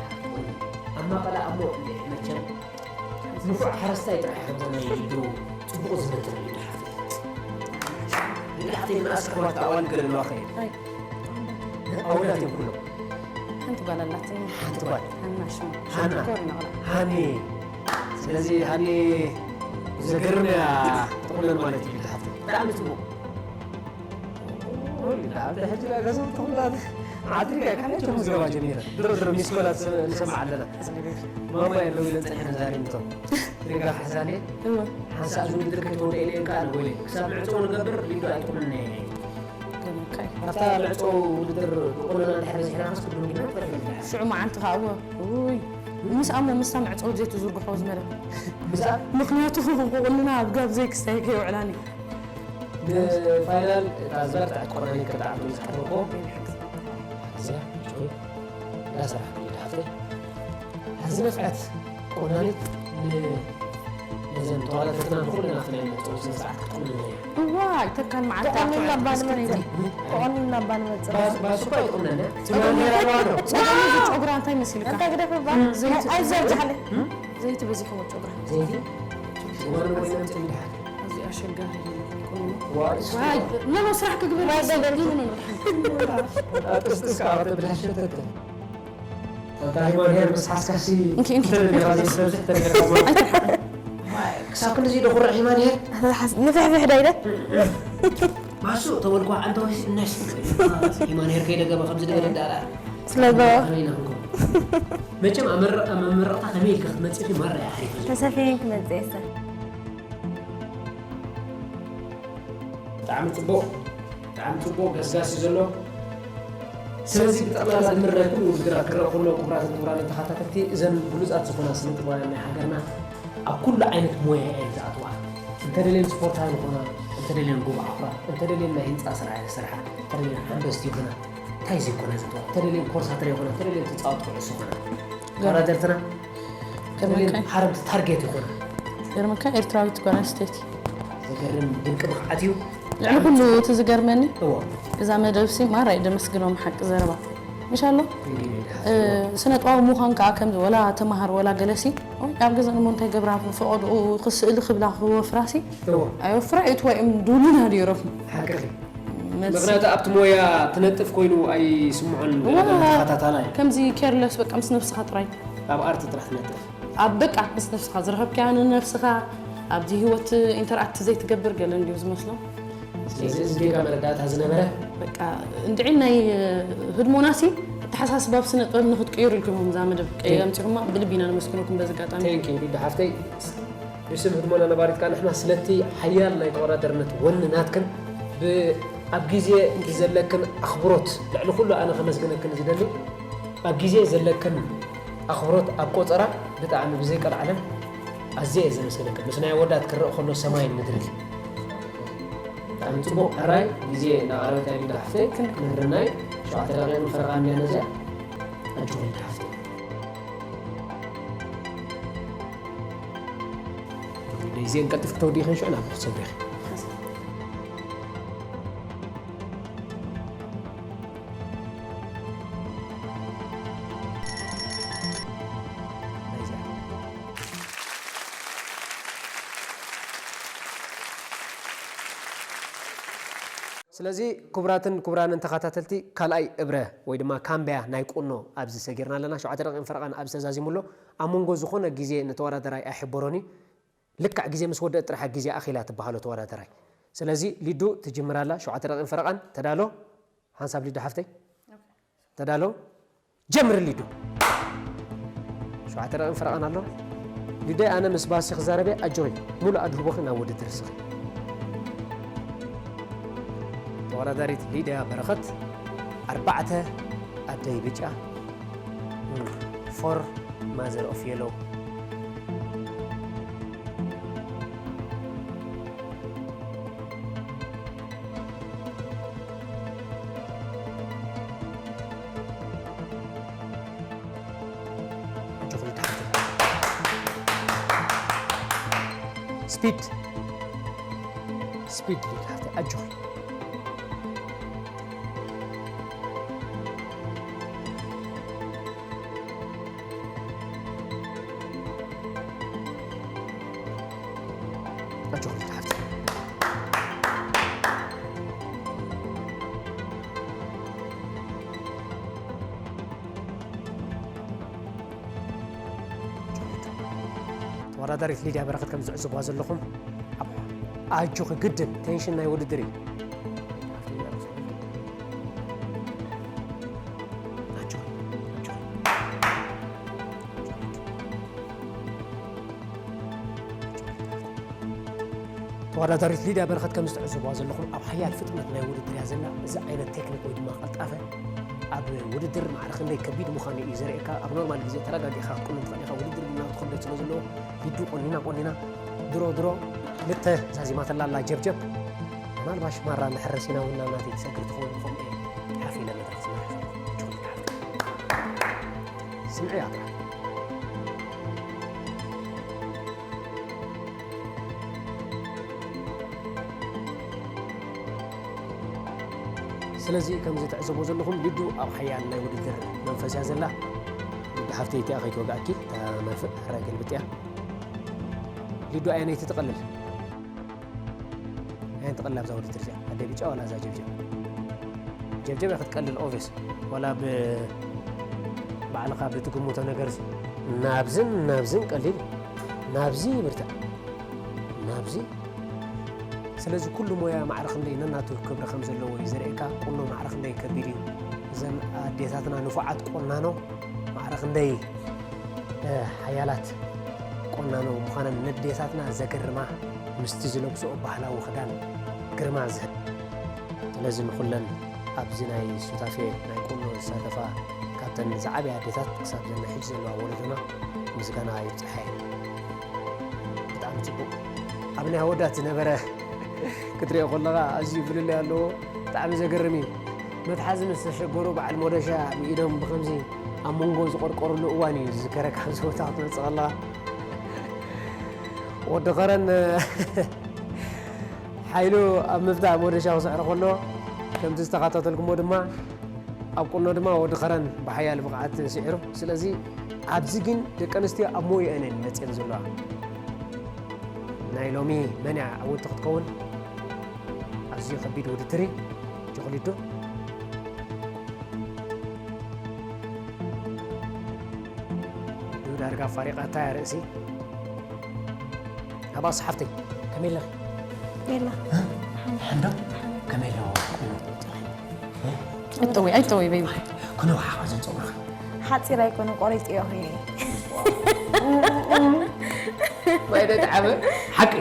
ኣብ ማእከላ እሞ እንድዒ መቸም ንፉዕ ሓረስታይ ጥራሕ ከም ዝኾነ ሊዱ ጽቡቕ ዝመጥን እዩ። ሊዱ ሓፍተይ፣ ንኣስ ክብራት ኣዋልድ ገለ ኣለዋ ኸ? ኣይ። ኣወዳት እዮም ኩሎም። ሓንቲ ጓል ኣላትኒ። ሓንቲ ጓል። ሃና ሽማ። ሃና። ሽኮር ኢና ቆልዓ። ሃኒ። ስለዚ ሃኒ ዘገርም እያ ትቑነን ማለት እዩ፣ ሓፍተይ። ብጣዕሚ ጽቡቕ። ወይ፣ ኣብ ሕጂ ዳ ገዛውቲ ኩላ ዓድሪጋ ካብ መቸ ምዝገባ ጀሚረ? ድሮ ድሮ ሚስኮላት ንሰምዕ ኣለና። ማማ የለው ኢለን ጸኒሐን ዛሬ ምቶም። ሪጋ ሓሳኔ። እወ። ሓንሳእ እዚ ውድድር ከይተወደኤ ኢለን ከኣ ንጎየ። ክሳብ ምዕጾ ንገብር ሊዱ ኣይትቑነን እየ። ገመካይ። ኣብታ ምዕጾ ውድድር ብቁነና እንድሕር በዚሕና ከስ ክብሉ እንዲና ትፈርድ። ሽዑ መዓልቲ ከኣ እወ። ውይ። ምስኣ እሞ ምስታ ምዕጾ ዘይትዝርግሖ ዝመረ። ምስኣ? ምኽንያቱ ክቑንና ኣብ ጋብ ዘይክስታይ ከይውዕላኒ። ንፋይናል እታ ዝበርትዐት ቆናኒት ከዳዕቱ ዝሓተኮ። እዚኣ፣ ሽኮር። እንዳሰራሕኩ እዩ፣ ሓፍተይ። ሓዚ ነፍዐት ቆናኒት ን-፣ ነዘን ተዋዳደርትና ንኹልና ኣብቲ ናይ መዕጸዊ ስነ ስርዓት ክትቁንና እያ። እዋይ፣ ተካል መዓልቲ ተቆኒና እባ ንመጽእ። ተቆኒና እባ ንመጽእ። ባስ-፣ ባስ እኮ ኣይቁነን እያ። ጸጉሪ ሂማን ሄር ኣለዋ ዶ? ጸጉሪ እዚ ጨጉራ እንታይ መሲልካ? እንታይ ግደፍ እባ? ዘይቲ። ኣይዘርግሓለይ። እም? ዘይቲ በዚሕዎ ጨጉራ። ዘይቲ? ጨጉራ ወይ ነምጽእ ይድሓል። እዚ ኣሸጋሪ እዩ። ቁኖ። ዋይ፣ እስኪ። ዋይ፣ ኖ፣ ኖ፣ ስራሕ ክግበር። ዋይ፣ በል። ኖ፣ ኖ፣ ኖ፣ ኖ። ጥስጥስ ከዓ ተብላሽ ሸተተ። ኣንታ ሂማን ሄር ምስ ሓስካሲ እንኪ፣ እንኪ። ተደሊኻ ዘይሰብስሕ ተደሊኻ ማለት። ኣይትርሓቕ። ክሳብ ክንድዚ ዶ ኩርዕ ሂማን ሄር? ንፍሕፍሕ ዶ ኢለ? ማሱ ተበልኳ ኣንተ ወይስ እነሽ? ሂማን ሄር ከይደ ገባ ከምዚ ደገ ደዳላ። ስለ ገባ። ከመይ ኢልና ክንከውን? መቸም ኣመረ-፣ ኣመረቕታ ከመይ ኢልካ ክትመጽእ ኢኺ ማራ እያ ሓሪፍ። ተሰፊን ክመጽእ እየ። ብጣዕሚ ጽቡቕ፣ ብጣዕሚ ጽቡቕ ገስጋስ እዩ ዘሎ። ስለዚ ብጠቕላላ ድምር ናይ ኩሉ ውድድራት ክረኣ ከሎ፣ ክቡራትን ክቡራንን ተኸታተልቲ፣ እዘን ብሉጻት ዝኾና ስነ ጥበባውያን ናይ ሃገርና ኣብ ኩሉ ዓይነት ሞያ እየን ዝኣትዋ። እንተደልየን ስፖርታዊ ዝኾና፣ እንተደልየን ጉባኣ ኩራ፣ እንተደልየን ናይ ህንጻ ስራሕ ዝሰርሓ፣ እንተደልየን ሓንበስቲ ይኹና፣ እንታይ ዘይኮና ዘእትዋ፣ እንተደልየን ኮርሳትር ይኹና፣ እንተደልየን ተጻወትቲ ኩዕሶ ይኹና። ተወዳደርትና ገርመካ። ሓረምቲ ታርጌት ይኾና። ገርመካ ኤርትራዊት ጓል ኣንስተይቲ። ዘገርም ድንቂ ብቕዓት እዩ። ልዕሊ ኩሉ እቲ ዝገርመኒ፣ እዎ። እዛ መደብ ሲ ማራ እዩ ደመስግኖም ሓቂ ዘረባ። ምሽ ኣሎ? እንግዲህ እ፣ ስነ ጥበባዊ ምዃን ከዓ ከምዚ ወላ ተምሃር ወላ ገለሲ፣ ኦይ፣ ኣብ ገዛ እሞ እንታይ ገብራ ፈቐድኡ ክስእሊ ክብላ ክወፍራሲ፣ እዎ። ኣይወፍራ እትዋ እዮም ድውሉና ድዩ ረፍኑ። ሓቅኺ። መልሲ። ምኽንያቱ ኣብቲ ሞያ ትነጥፍ ኮይኑ ኣይስምዖን እዋ፣ ገለ ተኸታታላይ። ከምዚ ኬርለስ በቃ ምስ ነብስኻ ጥራይ። ኣብ ኣርቲ ጥራሕ ትነጥፍ። ኣብ በቃ ምስ ነብስኻ ዝረኸብካያ ንነብስኻ፣ ኣብዚ ህይወት ኢንተርኣክት ዘይትገብር ገለ እንድዩ ዝመስሎም። ስለዚ እዚ ጌጋ መረዳእታ ዝነበረ። በቃ እንድዒ ናይ ህድሞናሲ ኣተሓሳስባ ኣብ ስነ ጥበብ ንኽትቅይሩ ኢልኩም እዛ መደብ ቀይ-፣ ኣምጺኹማ ብልቢ ኢና ነመስግነኩም በዚ ኣጋጣሚ። Thank you ሊዱ ሓፍተይ። ብስም ህድሞና ነባሪት ከኣ ንሕና ስለቲ ሓያል ናይ ተወዳደርነት ወኒ ናትክን ብ-፣ ኣብ ግዜ ዘለክን ኣኽብሮት ልዕሊ ኩሉ ኣነ ከመስግነክን ዝደሊ ኣብ ግዜ ዘለክን ኣኽብሮት ኣብ ቆጸራ ብጣዕሚ ብዘይ ቀልዓለም ኣዝየ እየ ዘመስግነክን። ምስ ናይ ኣወዳት ክረእ ከሎ ሰማይን ምድርን። ብጣዕሚ ጽቡቕ ሕራይ ግዜ እናቐረበት እያ ሊዱ ሓፍተይ። ክንዲ ክንድርናይ ሸውዓተ ደቂቕ ፈረቓ እንድያ ነዚኣ። ኣጆኺ ሊዱ ሓፍተይ። ደይዜን ቀልጥፍ ክተውዲኽን ሽዑ ናብ ክትሰብሪኺ። ስለዚ ክቡራትን ክቡራንን ተኸታተልቲ፣ ካልኣይ እብረ ወይ ድማ ካምብያ ናይ ቁኖ ኣብዚ ሰጊርና ኣለና። ሸውዓተ ደቂቕን ፈረቓን ኣብዚ ተዛዚሙ ኣሎ። ኣብ መንጎ ዝኾነ ግዜ ንተወዳደራይ ኣይሕበሮን እዩ። ልክዕ ግዜ ምስ ወደአት ጥራሕ ግዜ ኣኺላ ትበሃሎ ተወዳደራይ። ስለዚ ሊዱ ትጅምር ኣላ። ሸውዓተ ደቂቕን ፈረቓን። ተዳሎ? ሓንሳብ ሊዱ ሓፍተይ። ተዳሎ? ጀምሪ ሊዱ። ሸውዓተ ደቂቕን ፈረቓን ኣሎ። ሊደይ፣ ኣነ ምስ ባሲ ክዛረብ እየ፣ ኣጆኺ። ሙሉእ ኣድህቦኺ ናብ ውድድር እስኺ። ተወዳዳሪት ሊድያ በረኸት፣ ኣርባዕተ ኣደይ ብጫ፣ ፎር ማዘር ኦፍ የሎ። ኣጆኺ ሊድ ሓፍተይ። ስፒድ። ስፒድ ሊድ ሓፍተይ፣ ኣጆኺ። ኣጆኺ ሊድ ሓፍተይ። ተወዳዳሪት ሊድያ በረኸት ከም ዝዕዝብዋ ዘለኹም፣ ኣብ ኣጆኺ ግድን ቴንሽን ናይ ውድድር እዩ። ኣጆኺ፣ ኣጆኺ። ተወዳዳሪት ሊድያ በረኸት ከም ዝትዕዝብዋ ዘለኹም ኣብ ሓያል ፍጥነት ናይ ውድድር እያ ዘላ። እዚ ዓይነት ቴክኒክ ወይ ድማ ቀልጣፈ ኣብ ውድድር ማዕረ ክንደይ ከቢድ ምዃኑ እዩ ዘርእየካ። ኣብ ኖርማል ግዜ ተረጋጊእካ ክትቁንን ትኽእል ኢኻ። ውድድር ግን ናቱ ክብደት ስለ ዘለዎ ሊዱ ቆኒና ቆኒና ድሮ ድሮ ክልተ ዛዚማትላ ኣላ ጀብጀብ። ምናልባሽ ማራ ንሕረስ ኢና እውን ናብ ናተይ ትሰግር ትኸውን። ከምኡ እየ ሓፍ ኢለ መድረኽ ዝመርሕ ዘለኹ። ጆርጅ ሓፍ። ስምዒ እያ ጥራሕ። ስለዚ ከምዚ ትዕዘቦ ዘለኹም ሊዱ ኣብ ሓያል ናይ ውድድር መንፈስ እያ ዘላ። ሊዱ ሓፍተይ እቲኣ ከይትወግኣኪ እታ መርፍእ ሕራይ ገልብጥያ። ሊዱ ኣየነይቲ ትቐልል? ኣየን ትቐልል ኣብዛ ውድድር እዚኣ? ኣደ ብጫ ዋላ እዛ ጀብጀብ? ጀብጀብ እያ ክትቀልል ኦቪየስ። ዋላ ብ-፣ ባዕልኻ ብትግምቶ ነገር ሲ-፣ ናብዝን ናብዝን ቀሊል፣ ናብዚ ይብርትዕ፣ ናብዚ። ስለዚ ኩሉ ሞያ ማዕረ ክንደይ ነናቱ ክብሪ ከም ዘለዎ እዩ ዘርእየካ። ቁኖ ማዕረ ክንደይ ከቢድ እዩ። እዘን ኣዴታትና ንፉዓት ቆናኖ ማዕረ ክንደይ፣ እ፣ ሓያላት ቆናኖ ምዃነን ነዴታትና ዘገርማ፣ ምስቲ ዝለብስኦ ባህላዊ ክዳን ግርማ ዝህብ። ስለዚ ንኹለን ኣብዚ ናይ ሱታፌ ናይ ቁኖ ዝሳተፋ፣ ካብተን ዝዓበያ ኣዴታት ክሳብ ዘን ሕጂ ዘለዋ ወለዶና ምስጋና ይብጽሓየን። ብጣዕሚ ጽቡቕ። ኣብ ናይ ኣወዳት ዝነበረ ክትሪኦ ከለኻ ኣዝዩ ፍልልይ ኣለዎ። ብጣዕሚ ዘገርም እዩ። መትሓዚ ምስ ተሸገሩ በዓል ሞደሻ ብኢዶም ብኸምዚ ኣብ መንጎ ዝቆርቆርሉ እዋን እዩ ዝዝከረካ፣ ኣብዚ ቦታ ክትመጽእ ከለኻ። ወዲ ኸረን ሓይሉ ኣብ ምፍታሕ ሞደሻ ክስዕሮ ከሎ፣ ከምቲ ዝተኸታተልኩሞ ድማ፣ ኣብ ቁኖ ድማ ወዲ ኸረን ብሓያል ብቕዓት ስዒሩ። ስለዚ ኣብዚ ግን ደቂ ኣንስትዮ ኣብ ሞያኣን እየን መፅየን ዘለዋ። ናይ ሎሚ መን እያ ዕውቲ ክትከውን? ኣዝዩ ከቢድ ውድድር እዩ። ጆኽሊዶ ዳርጋ ፋሪቓታ እያ ርእሲ። ኣባስ ሓፍተይ፣ ከመይ ኣለኺ? የላ። እ? ሓምዶ? ከመይ ኣለዎ? ቁኖ? እጠዊ፣ ኣይጠዊ፣ በይ። ኩነው ሓኻ ዘን ጸጉርኻ። ሓጺር ኣይኮነ፣ ቆሪጥዮ ኸይነ። ማይ ደቂ ዓበ? ሓቂ?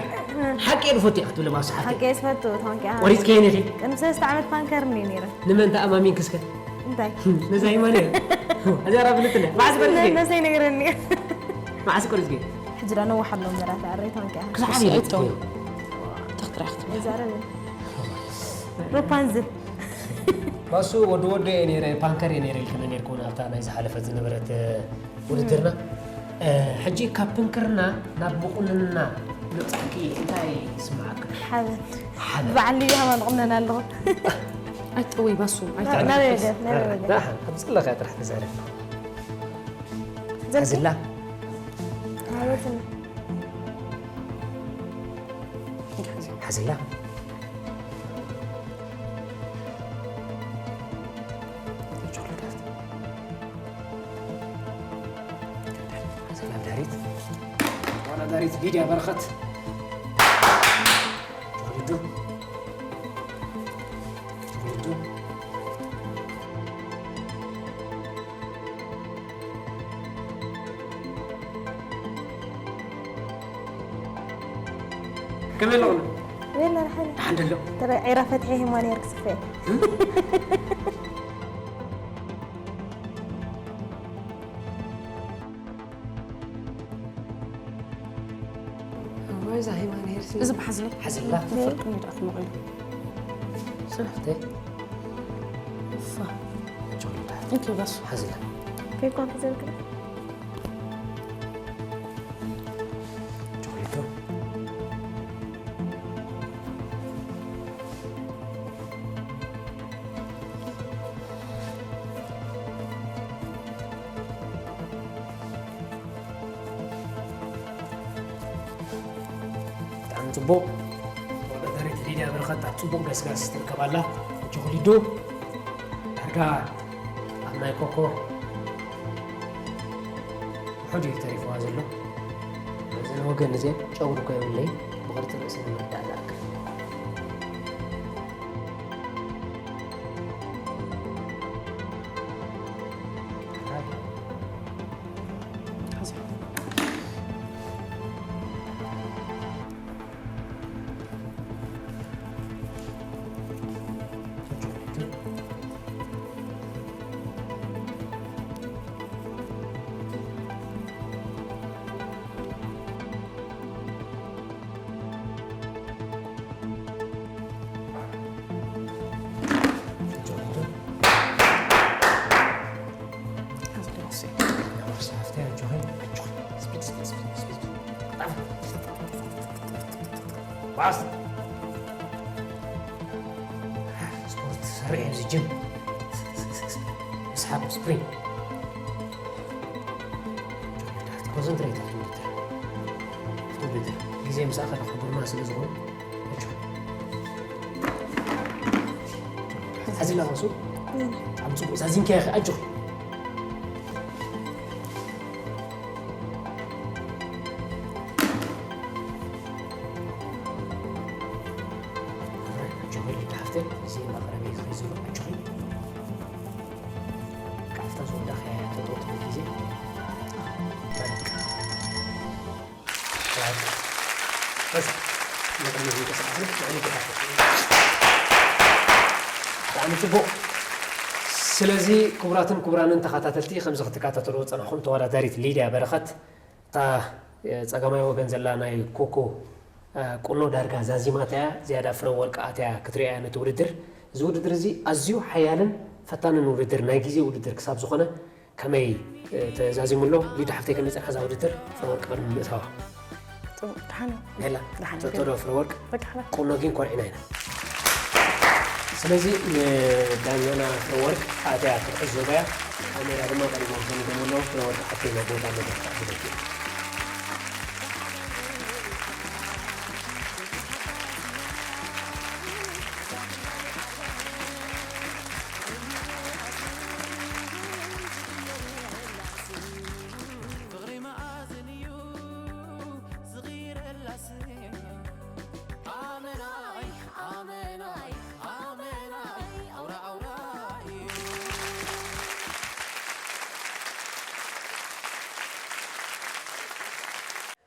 ሓቂ እየ ዝፈቱ እየ ክትብሊ፣ ኣባስ ሓፍተይ። ሓቂ እየ ዝፈቱ፣ ታንኪ። ቆሪጽ ከይነ ኢኺ? ቅድሚ ሰለስተ ዓመት ፓንከር እንድየ ነይረ። ንመን ተኣማሚንኪ እስከ? እንታይ? ነዛ ይማነ። እዛ ራብልትለ። መዓስ ቆሪጽ ገይ? ነሰይ ነግረኒ። መዓስ ቆሪጽ ገይ? ሕጂ ዳ ነዋሕ ኣሎ እምበራት ኣረይ ታንኪ። ክሳብ ይልጥ እኮ። ተኽትራኽት። እዛ ረብ። ሮፓንዝ። ባሱ ወዲ ወዲ እየ ነይረ፣ ፓንከር እየ ነይረ ኢልክኒ ነይርኩ ኣብታ ናይ ዝሓለፈት ዝነበረት ውድድርና። እ፣ ሕጂ ካብ ፕንክርና ናብ ምቁንና ምብጻሕኪ እንታይ ይስምዓካ? ሓበን። ሓበን። በዓል ልዩ ሃማን ቁነና ኣለኹ። ኣይጠወይ ባሱ፣ ኣይጠወይ። ናበይ ወገን፣ ናበይ ወገን? ደሓን፣ ኣብ ዘለኻ ጥራሕ ተዛረብ። ዘንኪ? ሓዝላ? ሓበትን። ሓዝላ? ሊድያ በረኸት። ጆርጆ። ጆርጆ። ከመይ ኣለኹም? ወላ ሓኒ። ደሓን ደሎ። ተረ ዒራ ፈትሒ ሂማን የርክ ስፈ። እዛ ሂማን ሄርሲ። እዚ ብሓዝሎ። ሓዝላ። ፍርቂ ሚዳት መቒሉ። ስራሕተይ። እፋ። ጆርጆ። እንኪ ባሱ። ሓዝላ። ከይኳን ክዘልክ። ጆርጆ። ብጣዕሚ ጽቡቕ። ተወዳዳሪት ሊድያ በረኸት ኣብ ጽቡቕ ገስጋስ ትርከብ ኣላ። ቸኮሊዶ ዳርጋ ኣብ ናይ ኮኮ ውሑድ እዩ ተሪፍዋ ዘሎ። እዘን ወገን እዚአን ጨጉሪ እኳ የብለይን፣ ብቕርጺ ርእሲ ንምርዳእ ዝኣክል። ባስ። ስፖርት ሰሪሕ እዩ ዝጅም። ምስሓብ ስፕሪንግ። ኮንሰንትሬት ኣብቲ ውድድር። ኣብቲ ውድድር። ግዜ ምስ ኣኸለ ክቡርና ስለ ዝኾኑ። ኣጆኺ። ሓዚላ ራሱ። ብጣዕሚ ጽቡቕ። ዛዚምካዮ ኢኺ። ኣጆኺ። ኣጆኺ ሊዳ ሓፍተይ፣ ግዜ እናቐረበ እዩ ዝኸይድ ዘሎ። ኣጆኺ። ቃፍታ ዝወዳእካያ ተጠውጥቢ ግዜ። በቃ። በቃ። በቃ። ንቕድሚት ምንቅስቓስ ነው። ንቕድሚት ምንቅስቓስ። ብጣዕሚ ጽቡቕ። ስለዚ ክቡራትን ክቡራንን ተኸታተልቲ፣ ከምዚ ክትከታተልዎ ዝጸናሕኩም ተወዳዳሪት ሊድያ በረኸት፣ እታ ጸጋማይ ወገን ዘላ ናይ ኮኮ ቁኖ ዳርጋ ዛዚማታ እያ። ዝያዳ ፍረ ወርቂ ኣትያ ክትሪኦ እያ ነቲ ውድድር። እዚ ውድድር እዚ ኣዝዩ ሓያልን ፈታንን ውድድር፣ ናይ ግዜ ውድድር ክሳብ ዝኾነ፣ ከመይ፣ እ፣ ተዛዚሙ ኣሎ? ሊዱ ሓፍተይ ከመይ ጸንሓ እዛ ውድድር? ፍረ ወርቂ ቅድሚ ምእታዋ። ጽቡቕ፣ ደሓን እዩ። ሜላ፣ ደሓን እዩ። ተቶ ዶ ፍረ ወርቂ? በቃ፣ በቃ። ቁኖ ግን ኮርዒና ኢና። ስለዚ ንዳኛና ፍረ ወርቂ ኣትያ ክትዕዘቦ እያ። ካሜራ ድማ ቀሪቦም ሰኒዶም ኣለዉ። ፍረ ወርቂ ሓፍተይ ናብ ቦታ መድረኽ ክትኣትው።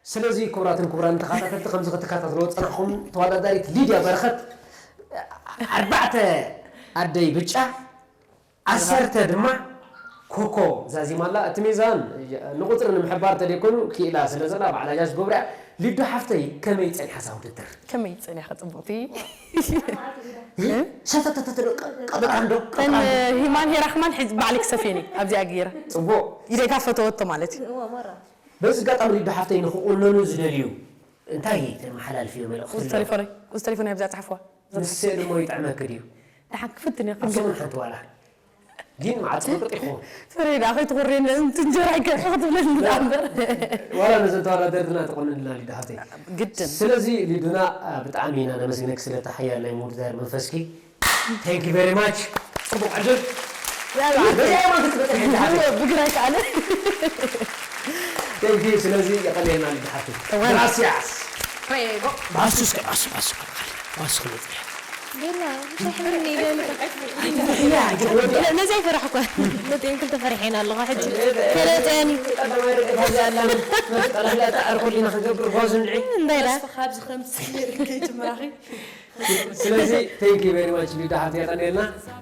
ስለዚ ክቡራትን ክቡራን ተኸታተልቲ፣ ከምዚ ክትከታተልዎ ዝጸናሕኩም፣ ተወዳዳሪት ሊድያ በረኸት ኣርባዕተ ኣደይ ብጫ፣ ዓሰርተ ድማ ኮኮ ዛዚማ ኣላ። እቲ ሚዛን ንቁጽሪ ንምሕባር ተደይኮኑ ክኢላ ስለ ዘላ ባዕላ ጃጅ ገብራ እያ። ሊዱ ሓፍተይ ከመይ ጸኒሓ እዛ ውድድር? ከመይ ጸኒሓ ጽቡቕቲ? እ? ሸተተተተ ዶ፣ ቀ-፣ ቀበጣን ዶ፣ እተን ቀበጣን ዶ? ሂማን ሄራኽማን ሒዝ ባዕሊ ክሰፍየኒ ኣብዚኣ ገይረ። ጽቡቕ። ኢደይ ካብ ፈተወቶ ማለት እዩ። እዎ፣ ማራ። በዚ ኣጋጣሚ ሊዱ ሓፍተይ ንኽቑነኑ ዝደልዩ እንታይ ተመሓላልፍዮ መልእኽቲ ቁጽሪ ኣሎ? ተሌፎነይ፣ ቁጽሪ ተሌፎነይ ኣብዚኣ ጽሓፍዋ። ንሰ ድማ ይጥዕመኪ ድዩ? ደሓን ክፍትን እየ፣ ኣሰሙን ሓንቲ ዋላ። ግን መዓት ቅርጥ ይኸውን። ፍሬዳ፣ ከይትኹርየኒ፣ እንት እንጀራ ይከፍእ ክትብለኒ ደኣ እምበር። ዋላ ነዘን ተወዳደርትና ተቆንንልና ሊዱ ሓፍተይ። ግድን። ስለዚ ሊዱና፣ አ፣ ብጣዕሚ ኢና ነመስግነኪ ስለቲ ሓያል ናይ ምውድዳር መንፈስኪ። Thank you very much። ጽቡቕ ዕድል። ያላ። በዚኣ እያ ማለት ትበጽሕ ሓፍተይ። ብግራ ይከኣል። Thank you። ስለዚ የቐንየልና ልደሓቱ። እዋን። Gracias። Prego. ባሱ እስከ ባሱ ባሱ ባሱ ክመጽእ። ቤላ ምሻይ ሕምኒ ይደልካ። ነዚ ኣይፈራሕኳ። ነዚአን ክልተ ፈሪሐን ኣለኹ ሕጂ። ፈለጠን። ቀዳማይ ርግእ ፋዛ ኣላ። ጠላላ ተኣርኮ ዲና ክገብር ጓዙ ንዒ። እንታይ ዳ? ካብዚ ከምዚ ከይትምራኺ ስለዚ thank you very much ሊዳ ሓፍቲ የቐንየልና።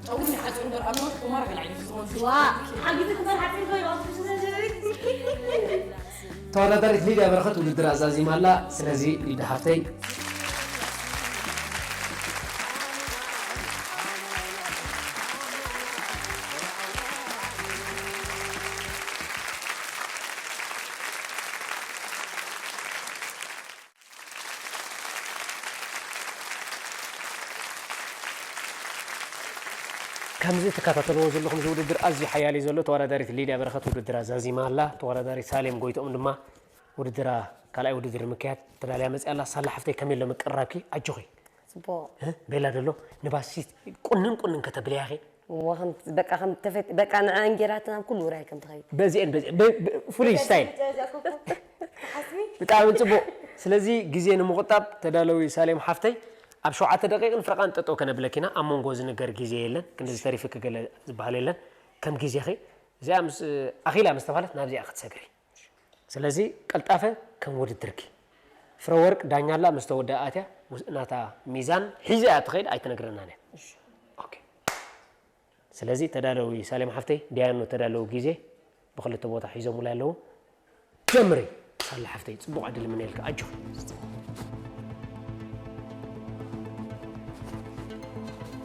ጨጉሪ ሓፂር እምበር ኣብ ነወት ቁማር ገና እዩ ዝኸውን። ተወዳዳሪት ሊድያ በረኸት ውድድር ኣዛዚማ ኣላ። ስለዚ ሊዳ ሓፍተይ ከምዚ ትከታተልዎ ዘለኹም እዚ ውድድር ኣዝዩ ሓያል እዩ ዘሎ። ተወዳዳሪት ሊድያ በረኸት ውድድራ ዛዚማ ኣላ። ተወዳዳሪት ሳሌም ጎይትኦም ድማ ውድድራ ካልኣይ ውድድር ንምክያድ ተዳልያ መፅያ ኣላ። ሳላ ሓፍተይ ከመይ ኣሎ ምቅርራብኪ? ኣጆኺ። ጽቡቕ እ? ቤላ ደሎ ንባሲ ቁንን ቁንን ከተብልያ ኢኺ። እዎ ከም በቃ ከም ተፈት በቃ ንዓ እንጌራትና ኣብ ኩሉ ውራይ ከም ትኸይድ በዚአን በዚ ብ- ብ- ፍሉይ ስታይል ብጣዕሚ ጽቡቕ። ስለዚ ግዜ ንምቑጣብ ተዳለዊ ሳሌም ሓፍተይ ኣብ ሸውዓተ ደቂቕን ፍርቓን ጠጠው ከነብለኪና። ኣብ መንጎ ዝንገር ግዜ የለን፣ ክንዲ ዝተሪፍኪ ገለ ዝበሃል የለን። ከም ግዜኺ እዚኣ ምስ ኣኺላ ምስ ተባህለት ናብዚኣ ክትሰግሪ። ስለዚ ቀልጣፈ ከም ውድድርኪ። ፍረወርቅ ዳኛ ኣላ፣ ምስ ተወደኣ ኣትያ ውስ- ናታ ሚዛን ሒዛ እያ ትኸይድ፣ ኣይትነግረናን እያ። ኦኬ። ስለዚ ተዳለዊ ሳሌም ሓፍተይ፣ ዲያኖ ተዳለዊ ግዜ ብክልተ ቦታ ሒዞምላ ኣለዉ። ጀምሪ ሳላ ሓፍተይ፣ ጽቡቕ ዕድል ምነየልካ፣ ኣጆኺ።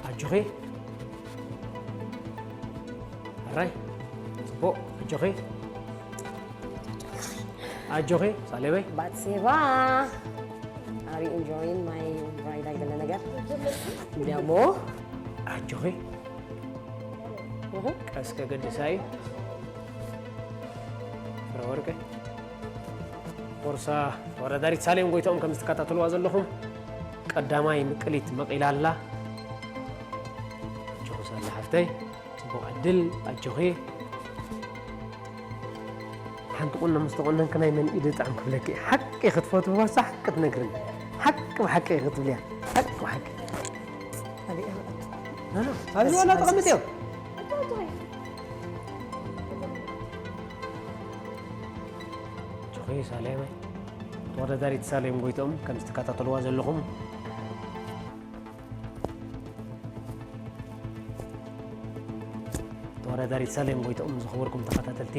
ኣጆኺ። ኣራይ፣ ጽቡቕ፣ ኣጆኺ። ኣጆኺ ሳሌመይ። ባትሴባ Are you enjoying my ride? ገለ ነገር እንዲያሞ ኣጆኺ። ቀስ ከገድሳ እዩ። ፍረወርቂ ቦርሳ ተወዳዳሪት ሳሌም ጎይትኦም ከም ዝትከታተልዋ ዘለኹም ቀዳማይ ምቅሊት መቒላ ኣላ። ኣጆኺ ሳላ ሓፍተይ፣ ጽቡቕ ዕድል፣ ኣጆኺ። ሓንቲ ቁኖ ምስ ተቆነንኪ ናይ መን ኢድ ጥዕም ክብለኪ። ሓቂ ክትፈትውዋ ሳሕ ክትነግርኒ። ሓቂ ብሓቂ ክትብልያ። ሓቂ ብሓቂ። ናና፣ ኣብዚ ዋላ ተቐምጥ እዮም። ጆኺ ሳሌመ፣ ተወዳዳሪት ሳሌም ጎይትኦም ከም ዝትከታተልዋ ዘለኹም ተወዳዳሪት ሳሌም ጎይትኦም ዝኸበርኩም ተኸታተልቲ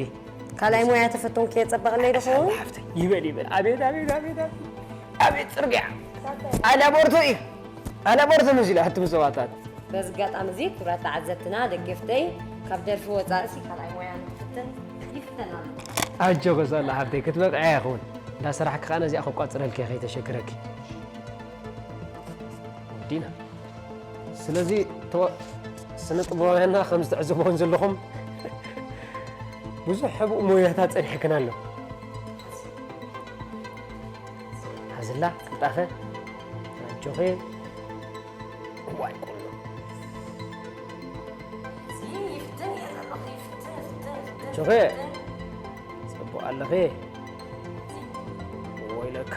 ካልኣይ ሞያ ተፈተንኩ የጸበቕለይ ዶ ኸውን? ሓፍተይ ይበል ይበል። ኣቤት ኣቤት ኣቤት ኣቤት ኣቤት ጽርግያ ኣላቦርቶ እዩ ኣላቦርቶ መሲሉ ኣቱም ሰባታት በዚ ኣጋጣሚ እዚ ክቡራት ተዓዘብትና ደገፍተይ ካብ ደርፊ ወፃእሲ ካልኣይ ሞያ ንክፍትን ይፍተን ኣሎ። ኣጆ ገዛላ ሓፍተይ ክትበቅዐ ይኸውን እንዳሰራሕኪ ከዓ ነዚኣ ከቋፅረልኪ ከይተሸግረኪ ወዲና ስለዚ ተወ- ስነ ጥበባውያንና ከም ዝተዕዘብዎን ዘለኹም ብዙሕ ሕብኡ ሞያታት ጸኒሕክን ኣሎ ሓዝላ ቅልጣፈ ኣጆኺ እዋይ ቁኖ ኣጆኺ ጽቡቕ ኣለኺ ወይለከ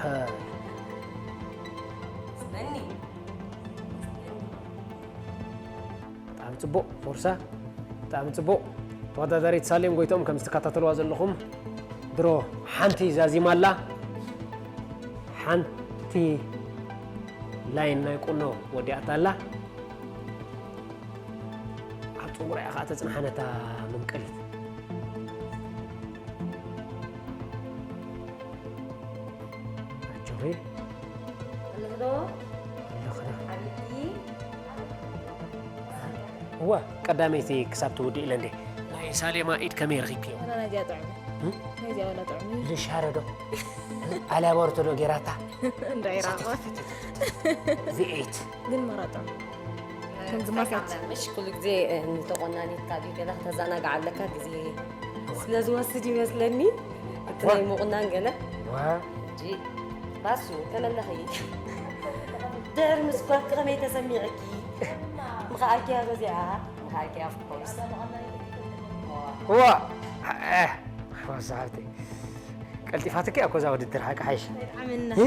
ብጣዕሚ ጽቡቕ ቦርሳ ብጣዕሚ ጽቡቕ ተወዳዳሪት ሳሌም ጎይቶም ከም ዝተከታተልዋ ዘለኹም ድሮ ሓንቲ ዛዚማ ኣላ ሓንቲ ላይን ናይ ቁኖ ወዲኣታ ኣላ ኣብ ጸጉራ ኢኻ ተጽንሓ ነታ መምቀሊት ኣጆኺ ኣለኽዶ ኣለኽዳ ሓቢብቲ እዋ ቀዳመይቲ ክሳብ ትውድእ ኢለ እንዴ ናይ ሳሌማ ኢድ ከመይ ረኺብክዮ ወላ ናይዚኣ ጥዑም እዩ። ናይዚኣ ወላ ጥዑም እዩ። ልሻረ ዶ ኣልያቦርቶ ዶ ጌራታ እንዳይራቐ ቪኤት ግን መራ ጥዑም። ከም ዝማሳት ምሽ ኩሉ ግዜ ንተቆናኒት ካብ ገለ ክተዘናግዓ ኣለካ ግዜ ስለ ዝወስድ ይመስለኒ እቲ ናይ ምቑናን ገለ ዋ ሕጂ ባሱ ከመለኺ ድሕር ምስ ጓልኪ ከመይ ተሰሚዕኪ ምኽኣልኪያ በዚኣ ምኽኣልኪያ of course ዋ ሓሳብቲ ቀልጢፋትኪ እኮ እዛ ውድድር ሓቂ ሓይሽ። ኣይጥዓመና። እ?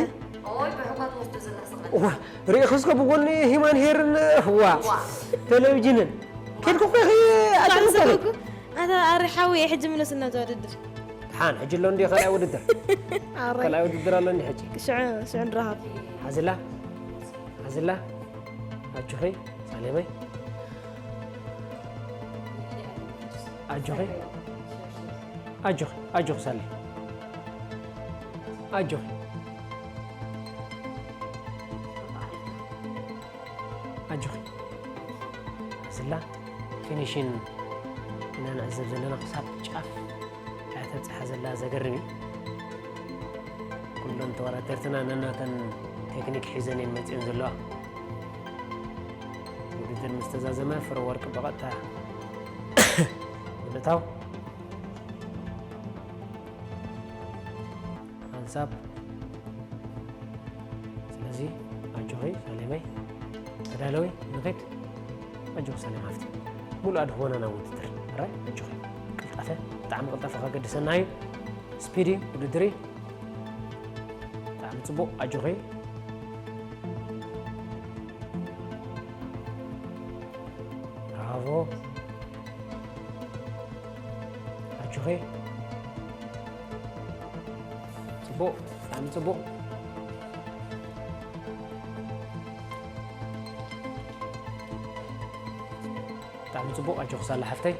ኦይ ብሕጓ ትወስዶ ዘለኽስ ዋ፣ ርኢኽስከ ብጎኒ ሂማን ሄርን ዋ ቴሌቪዥንን ኬድኩ እኮ ኢኺ ኣጨንቆ። ኣታ ኣሪ ሓዊ ሕጂ ምለስና እዛ ውድድር። ሓን ሕጂ ኣሎ እንዲ ካልኣይ ውድድር ኣረ ካልኣይ ውድድር ኣሎ እንዲ ሕጂ። ሽዑ ሽዑ ንራኸብ። ሓዝላ ሓዝላ ኣጆኺ ሳሌመይ ኣጆኺ ኣጆኺ ኣጆኺ ሳሌ ኣጆኺ ኣጆኺ ሓዝላ ፊኒሽን ኢና ንዕዘብ ዘለና ክሳብ ጫፍ እያ ተብፅሓ ዘላ ዘገርም እዩ። ኩለን ተወዳደርትና ነናተን ቴክኒክ ሒዘን እየን መፂኦን ዘለዋ። ውድድር ምስ ተዛዘመ ፍረ ወርቂ ብቐጥታ ብምእታው ሓንሳብ ስለዚ ኣጆኺ ሳሌመይ ተዳለዊ ንኺድ ኣጆኺ ሳሌም ሃፍቲ ሙሉእ ኣድህቦና ናብ ውድድር ራይ ኣጆኺ ቅልጣፈ ብጣዕሚ ቅልጣፈ ከገድሰና እዩ ስፒድ እዩ ውድድር እዩ ብጣዕሚ ፅቡቅ ኣጆኺ ብራቮ ኣጆኺ ፅቡቅ ብጣዕሚ ፅቡቅ ብጣዕሚ ፅቡቅ ኣጆኺ ሳላ ሓፍተይ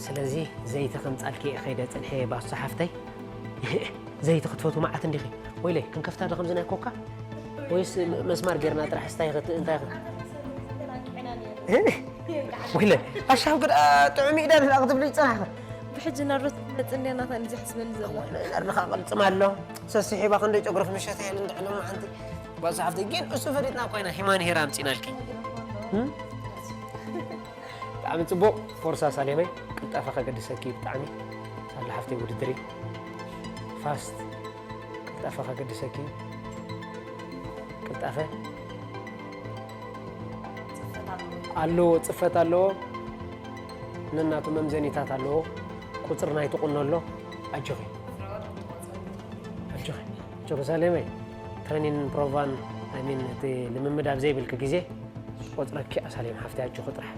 ስለዚ ዘይቲ ከምጻልኪ እየ ከይደ ጽንሐ ባሱ ሓፍተይ ዘይቲ ክትፈቱ መዓት እንዲኺ ወይለይ ክንከፍታ ዶ ከምዚ ናይ ኮካ ወይስ መስማር ጌርና ጥራሕ ስታይ ክት እንታይ ክት ወይለ ኣሻብ ግዳ ጥዑም ኢዳ ክትብሉ ይጸናሕኸ ብሕጂ ናብ ሮት መጽ እንደ ናታ ንዚ ሕስበኒ ዘሎ ነርኻ ቅልጽም ኣሎ ሰስሒባ ክንደይ ጨጉሪ ክምሸት እየ እንድዕሎም ሓንቲ ጓል ሓፍቲ ግን እሱ ፈሊጥና ኮይና ሂማን ሄራ ኣምጺናልኪ ብጣዕሚ ጽቡቅ ፎርሳ ሳሌመይ ቅልጣፈ ከገድሰኪ ብጣዕሚ ሳላ ሓፍተይ ውድድሪ ፋስት ቅልጣፈ ከገድሰኪ ቅልጣፈ ኣለዎ ፅፈት ኣለዎ ነናቱ መምዘኒታት ኣለዎ ቁፅሪ ናይ ትቁኖ ኣሎ ኣጆኺ ኣጆኺ ኣጆኺ ሳሌመይ ትሬኒን ፕሮቫን ሚን እቲ ልምምድ ኣብ ዘይብልኪ ግዜ ቆፅረኪ ኣሳሌም ሓፍቲ ኣጆኺ ጥራሕ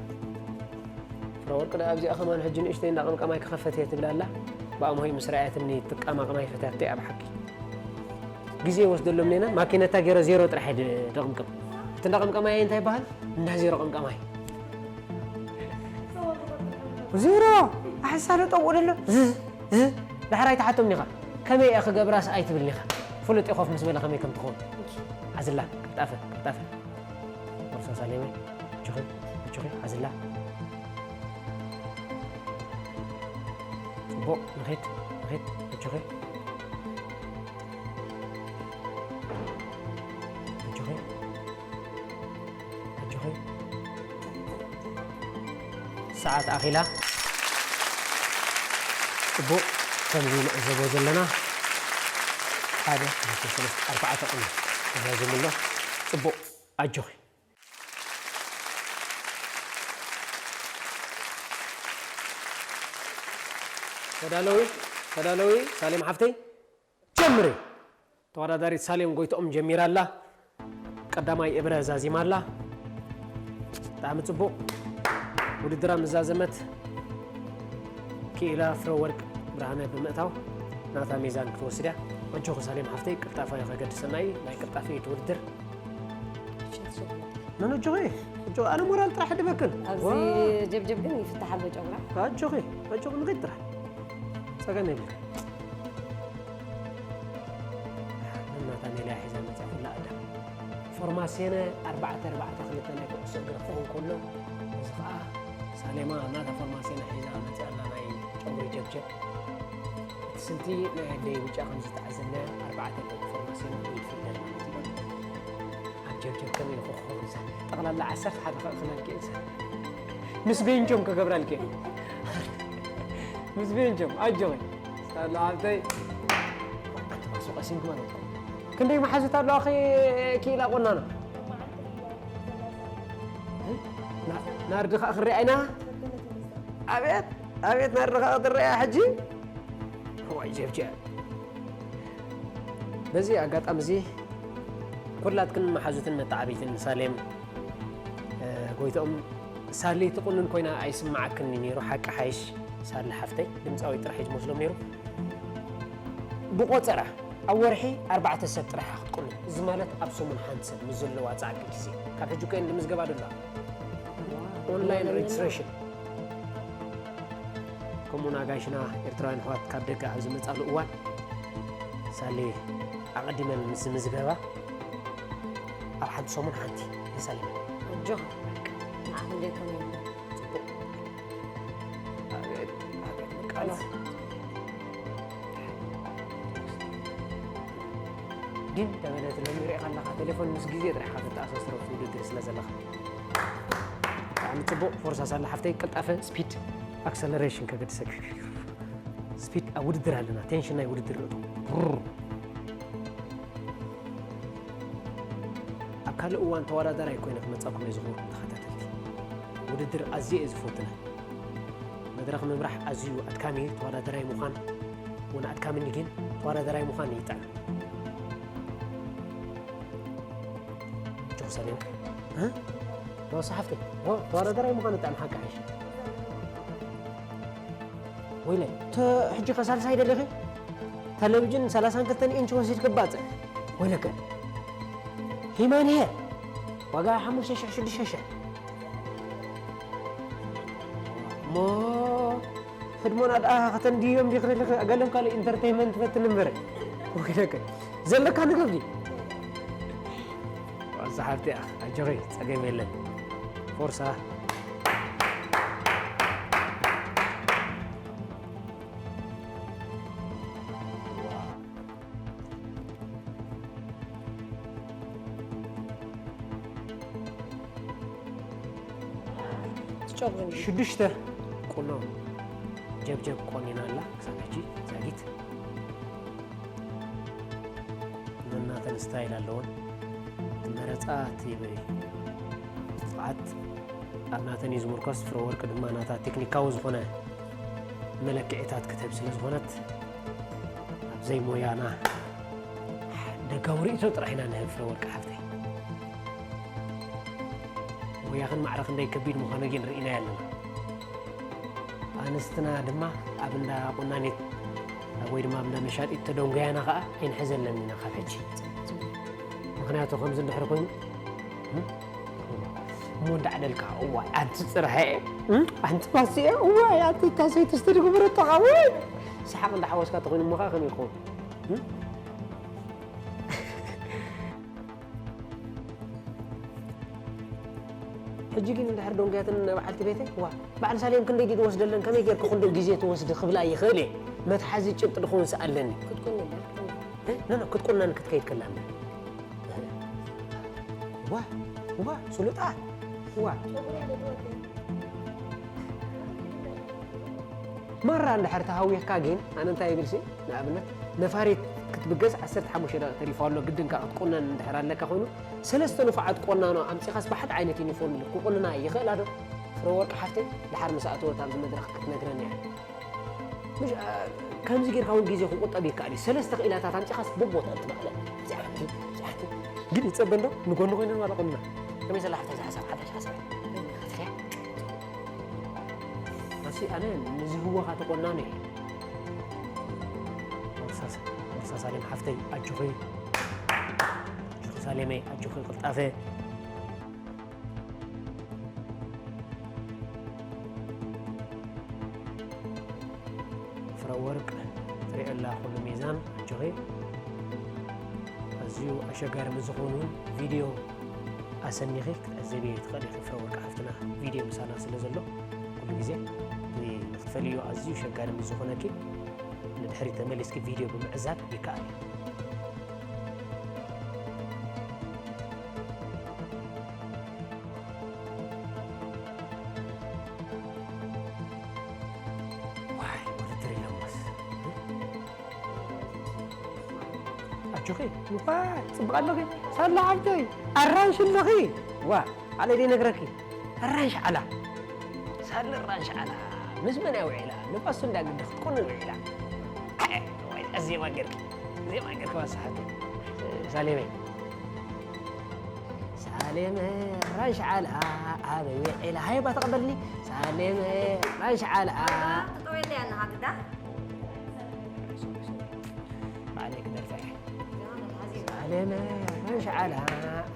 ፍረወርቂ ደኣ ኣብዚኣ ከማን ሕጂ ንእሽተይ እንዳቐምቀማይ ክኸፈት እየ ትብል ኣላ ብኣምሆይ ምስ ረኣየትኒ ትቃማቕማይ ፈትያተይ ኣብ ሓቂ ግዜ ይወስደሎም ኔና ማኪነታ ገይረ ዜሮ ጥራሕ እየ ደቕምቅም እቲ እንዳቐምቀማይ እንታይ ይበሃል እንዳ ዜሮ ቀምቀማይ ዜሮ ኣሕሳዶ ጠብኡ ደሎ ዳሕራይ ተሓቶም ኒኻ ከመይ እየ ክገብራስ ኣይትብል ኒኻ ፍሉጥ ኮፍ ምስ በለ ከመይ ከም ትኸውን ኣዝላ ቅልጣፈ ቅልጣፈ ቦርሳ ሳሌመ እጆኺ እጆኺ ሓዝላ ጽቡቕ ንኺድ ንኺድ እጆኺ እጆኺ እጆኺ ሰዓት ኣኺላ ጽቡቕ ከምዚ ንዕዘቦ ዘለና ሓደ ክልተ ሰለስተ ኣርባዕተ ቁና ተዛዚሙ ኣሎ ጽቡቕ ኣጆኺ ተዳለዊ ተዳለዊ ሳሌም ሓፍተይ ጀምሪ ተወዳዳሪት ሳሌም ጎይትኦም ጀሚራ ኣላ ቀዳማይ እብረ ዛዚማ ኣላ ብጣዕሚ ፅቡቅ ውድድራ ምዛዘመት ክኢላ ፍረ ወርቅ ብርሃነ ብምእታው ናታ ሚዛን ክትወስድ እያ ኣጆኺ ሳሌም ሓፍተይ ቅልጣፋ ከገድሰና እዩ ናይ ቅልጣፈ እዩ እቲ ውድድር መን ኣጆኺ ኣጆ ኣነ ሞራል ጥራሕ ድበክን ኣብዚ ጀብጀብ ግን ይፍታሕ ኣሎ ጨጉራ ኣጆኺ ኣጆኺ ንኺድ ጥራሕ ጸገም የብልካ እናታ ሜልያ ሒዛ መፅያ ኩላ ኣዳ ፎርማሴነ ኣርባዕተ ኣርባዕተ ክልተ ናይ ኩዕሶ እግሪ ክኸውን ከሎ እዚ ከዓ ሳሌማ እናታ ፎርማሴነ ሒዛ መፅያ ኣላ ናይ ጸጉሪ ጀብጀብ። እቲ ስልቲ ናይ ኣደይ ብጫ ከም ዝተዓዘብናዮ ኣርባዕተ ኣለዉ ፋርማሲን ይፍለጥ ማለት እዩ። ኣብ ጀብጀብ ከመይ ኢኹ ክኸውን? ጠቕላላ ዓሰርተ ሓደ ከእኽለልኪ እየ። ምስ ቤንጆም ክገብረልኪ እየ። ምስ ቤንጆም ኣጆኺ። ሳላ ሓብተይ። ኣንቲ ማስዋእ ቀሲንኪ ማለት እዩ። ክንደይ መሓዙት ኣለዋ ኺ-፣ ኪኢላ ቁናኖ? ና-፣ ናርዲ ኸኣ ክሪኣ ኢና። ኣቤት፣ ኣቤት፣ ናርዲ ኸኣ ክትሪኣ ሕጂ። እዋይ ጀብጀብ። በዚ ኣጋጣሚ እዚ ኩላትክን መሓዙትን መተዓብይትን ሳሌም፣ እ፣ ጎይትኦም፣ ሳሊ ትቑንን ኮይና ኣይስምዓክን ነይሩ። ሓቂ ሓይሽ ሳሊ ሓፍተይ፣ ድምፃዊ ጥራሕ እዩ ዝመስሎም ነይሩ። ብቆፀራ ኣብ ወርሒ ኣርባዕተ ሰብ ጥራሕ ክትቁንን። እዚ ማለት ኣብ ሰሙን ሓንቲ ሰብ ምስ ዘለዋ ጻዕቂ ግዜ። ካብ ሕጂ ኮይን ንምዝገባ ደላ ኦንላይን ሬጅስትሬሽን። ከምኡውን ኣጋይሽና ኤርትራውያን ኣሕዋት ካብ ደገ ኣብ ዝመጻሉ እዋን ሳሌ ኣቐዲመን ምስ ዝምዝገባ ኣብ ሓንቲ ሰሙን ሓንቲ የሳልመን። ኣጆኻ፣ በቃ፣ ንዓኹም ዘይኮነ የለን። ጽቡቕ። ኣቤት፣ ኣቤት፣ ቃላት። ዲን ተበለት ሎሚ ሪኢኻ ኣለኻ፣ ቴሌፎን ምስ ግዜ ጥራሕ ኢኻ ተተኣሳስሮ፣ ውድድር ስለ ዘለኻ። ብጣዕሚ ጽቡቕ፣ ፎርሳ ሳላ ሓፍተይ፣ ቅልጣፈ፣ ስፒድ፣ ኣክሰለሬሽን ከገድሰክ። ስፒድ ኣብ ውድድር ኣለና፣ ቴንሽን ናይ ውድድር ንእቶ። ሩር። ኣብ ካልእ እዋን ተወዳዳራይ ኮይነ ክመጻኩም እየ ዝኽብርኩም ተኸታተልቲ። ውድድር ኣዝየ እየ ዝፈትነ። መድረኽ ምምራሕ ኣዝዩ ኣድካሚ እዩ፣ ተወዳዳራይ ምዃን እውን ኣድካሚ እዩ፣ ግን ተወዳዳራይ ምዃን ይጥዕም። ጆርሳሌም፣ እ? ሮሳ ሓፍተይ፣ ሮ-፣ ተወዳዳራይ ምዃን ይጥዕም ሓቂ ሓይሽ። ወይለ፣ ተ-፣ ሕጂ ከ ሳልሳይ ደለኺ? ቴሌቪዥን ሰላሳን ክልተን ኢንች ወሲድኪ ባጽዕ። ወይለከ። ሂማን ሄር። ዋጋ ሓሙሽተ ሽሕ፣ ሽዱሽተ ሽሕ። እሞ ህድሞና ደኣ ከተንድዮም ዲኺ ደለኺ? ገለም ካልእ ኢንተርቴይንመንት ፈትን እምበር። ወይለከ። ዘለካ ንገብሪ። ዋዛ ሓብቲ፣ ኣጆኺ፣ ጸገም የለን። ፎርሳ። ትጨጉን እዩ። ሽዱሽተ ቁኖ ጀብጀብ ቆኒና ኣላ ክሳብ ሕጂ ዛጊት። ነናተን ስታይል ኣለወን። እቲ መረጻ እቲ ብቕዓት ኣብ ናተን እዩ ዝምርኮስ። ፍረ ወርቂ ድማ ናታ ቴክኒካዊ ዝኾነ መለክዒታት ክትህብ ስለ ዝኾነት፣ ኣብ ዘይሞያና ደጋዊ ርእይቶ ጥራሕ ኢና ንህብ፣ ፍረ ወርቂ ሓፍተይ። ሞያኽን ማዕረኽን ደይ ከቢድ ምዃኑ ግን ርኢናዮ ኣለና። ኣንስትና ድማ ኣብ እንዳ ቁናኔት ወይ ድማ ኣብ እንዳ መሻጢት ተደንጎያና ኸኣ ኣይንሕዘለን ኢና ካብ ሕጂ። ምኽንያቱ ከምዚ እንድሕር ኮይኑ፣ እም? እሞ እንዳዕደልካ፣ እዋይ፣ ኣንቲ ጽርሐ፣ እም? ኣንቲ ማስየ፣ እዋይ፣ ኣንቲ እታ ሰይቲ ዝተድግበረቶ ኸኣ፣ ወይ! ሰሓቕ እንዳሓወስካ ተኾይኑ እሞ ኸኣ ከመይ ይኸውን? እም? ሕጂ ግን እንድሕር ደንጉያትን በዓልቲ ቤተይ፣ ዋ፣ በዓል ሳሌም ክንደይ ድዩ ዝወስደለን፣ ከመይ ጌርኪ ክንደይ ግዜ ትወስዲ ክብላ ይኽእል እየ። መትሓዚ ጭብጢ ድኸውን ስኣለኒ። ክትቁነን እያ፣ ክትቁነን። እ? ኖ፣ ኖ፣ ክትቁነን ክትከይድ ከላ እምበር። ዋ፣ ዋ፣ ስሉጣ፣ ዋ። ጨጉሪ ያለ ትወደኝ። ማራ እንድሕር ተሃዊኽካ ግን፣ ኣነ እንታይ ይብልሲ፣ ንኣብነት፣ ነፋሪት ክትብገስ ዓሰርተ ሓሙሽተ ደቂቕ ተሪፋ ኣሎ፣ ግድንካ ክትቁነን እንድሕር ኣለካ ኮይኑ፣ ሰለስተ ንፉዓት ቆናኖ ኣምጺኻስ ብሓደ ዓይነት ዩኒፎርም ክቑንና ይኽእላ ዶ? ፍረ ወርቂ ሓፍተይ፣ ድሓር ምስ ኣተወት ኣብዚ መድረኽ ክትነግረኒ እያ። ምሽ-፣ ኣ፣ ከምዚ ጌርካ እውን ግዜ ክቑጠብ ይከኣል እዩ። ሰለስተ ክኢላታት ኣምጺኻስ ብቦታ እትበቕለ። እዚኣ ሓንቲ፣ እዚኣ ሓንቲ። ግን ይጸበ እንዶ፣ ንጎኒ ኮይነን ዋላ ቆንና። ከመይ ዘላ ሓፍተይ፣ እዚ ሓሳብ፣ ሓድሽ ሓሳብ። ኣሲ፣ ኣነ ንዝህወኻ ተቆናኒ እየ። ወርሳ፣ ወርሳ ሳሌም ሓፍተይ፣ ኣጆኺ። ኣጆኺ ሳሌመይ፣ ኣጆኺ ቅልጣፈ። ፍረ ወርቅ፣ ትሪኦ ኣላ ኩሉ ሚዛን፣ ኣጆኺ። ኣዝዩ ኣሸጋሪ ምስ ዝኾኑ ቪድዮ ኣሰኒኺ ክትዕዘቢ ትኽእሊ ኢኺ። ፍረ ወርቅ ሓፍትና ቪድዮ ምሳና ስለ ዘሎ፣ ኩሉ ግዜ ብ-፣ ንክትፈ-፣ እዩ ኣዝዩ ሸጋሪ ምስ ዝኾነኪ ንድሕሪት ተመሊስኪ ቪድዮ ብምዕዛብ ይከኣል እዩ። ዋይ ውድድር የለሞስ። ኣጆኺ። ዋይ ጽቡቕ ኣለኺ። ሳላ ሓብተይ ኣራንሽ ኣለኺ። ዋ ኣነ ደይ ነግረኪ። ኣራንሽ ዓላ። ሳላ ኣራንሽ ዓላ። ምስ መን እያ ውዒላ? ንባሱ እንዳግዲ ክትቁንን ውዒላ። ኣየ፣ ወይ፣ ዜማ ገርኪ። ዜማ ገርኪ ዋሳሓቱ። ሳሌመይ። ሳሌመ ኣራንሽ ዓላ ኣበይ ውዒላ? ሃይባ ተቐበልኒ። ሳሌመ ኣራንሽ ዓላ። ተጠወለ ያና ሃግዳ። ባዕለይ ክደርፋ እየ። ሳሌመ ኣራንሽ ዓላ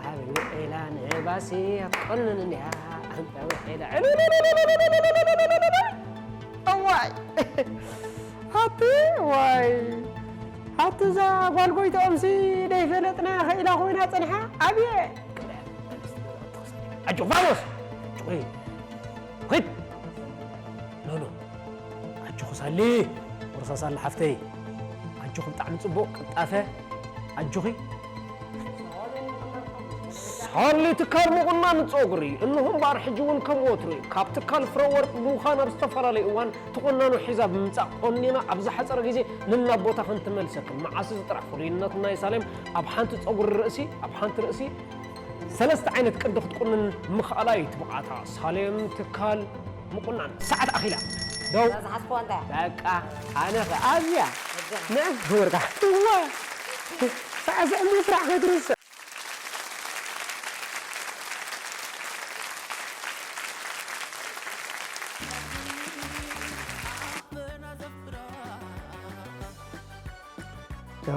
ኣበይ ውዒላ? ንባሲ ክትቁንን እንድያ ኣንታ ውዒላ። እዋይ። ሃቲ ዋይ። ሃቲ እዛ ጓል ጎይትኦምሲ ደይፈለጥና ኸኢላ ኮይና ጸኒሓ። ኣብየ። ኣጆ ቫሞስ። ጭቑይ። ኺድ። ኖ፣ ኖ። ኣጆኺ ሳሊ። ወርሳ ሳሊ ሓፍተይ። ኣጆኺ ብጣዕሚ ጽቡቕ ቅልጣፈ። ኣጆኺ። ሳሊ ትካል ምቑናን ጸጉሪ። እንሆ እምበኣር ሕጂ እውን ከም ወትሩ እዩ። ካብ ትካል ፍረ ወርቂ ብምዃን ኣብ ዝተፈላለዩ እዋን ትቑናኖ ሒዛ ብምምጻእ ቆኒና ኣብ ዝሓጸረ ግዜ ንናብ ቦታ ክንትመልሰክን። መዓስ እዚ ጥራሕ ፍሉይነት ናይ ሳሌም ኣብ ሓንቲ ጸጉሪ ርእሲ፣ ኣብ ሓንቲ ርእሲ ሰለስተ ዓይነት ቅዲ ክትቁንን ምኽኣላ እዩ እቲ ብቕዓታ። ሳሌም ትካል ምቑናን ሰዓት ኣኺላ። ደው። እዛ ዝሓዝኩዋ እንታይ እያ? በቃ፣ ኣነ ኸ ኣብዚኣ። እዛ። ንዕስ ክብርካ። እዋ። ሳዕስዕ ምስራሕ ከትርስዕ።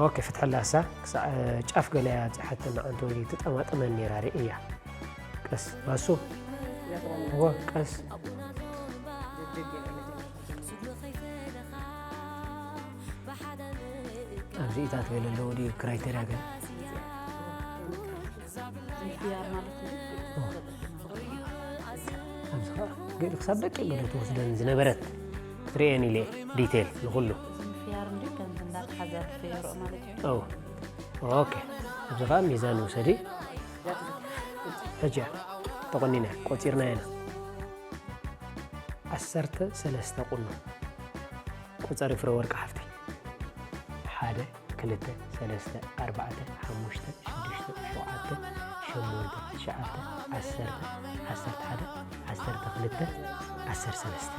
ኦኬ፣ ፍትሐላ እሳ ክሳዕ ጫፍ ገለ እያ ጽሓተና ኣንተ ወይ ትጠማጥመን ነይራ ርእያ። ቀስ ባሱ። እዎ፣ ቀስ። ኣብዚኢታት ገለ ኣለዎ ድዩ ክራይቴርያ ገለ? ምክያር ማለት ነው። ኣብዚ ኸዓ ገለ ክሳብ ደቂቕ ገለ ትወስደን ዝነበረት ክትርእየን ኢለ ዲቴል ንኹሉ። ምክያር እንዲ ከምዚ እንዳተሓዛርፈ የርኦ ማለት እዩ። ኦ፣ ኦኬ። ኣብዚ ኸዓ ሚዛን ውሰዲ። ሕጂ እያ ተቆኒና፣ ቆጺርና ኢና። ዓሰርተ ሰለስተ ቁኖ። ቁጸሪ ፍረ ወርቂ ሓፍተይ። ሓደ፣ ክልተ፣ ሰለስተ፣ ኣርባዕተ፣ ሓሙሽተ፣ ሽዱሽተ፣ ሸውዓተ፣ ሸሞንተ፣ ትሽዓተ፣ ዓሰርተ፣ ዓሰርተ ሓደ፣ ዓሰርተ ክልተ፣ ዓሰርተ ሰለስተ።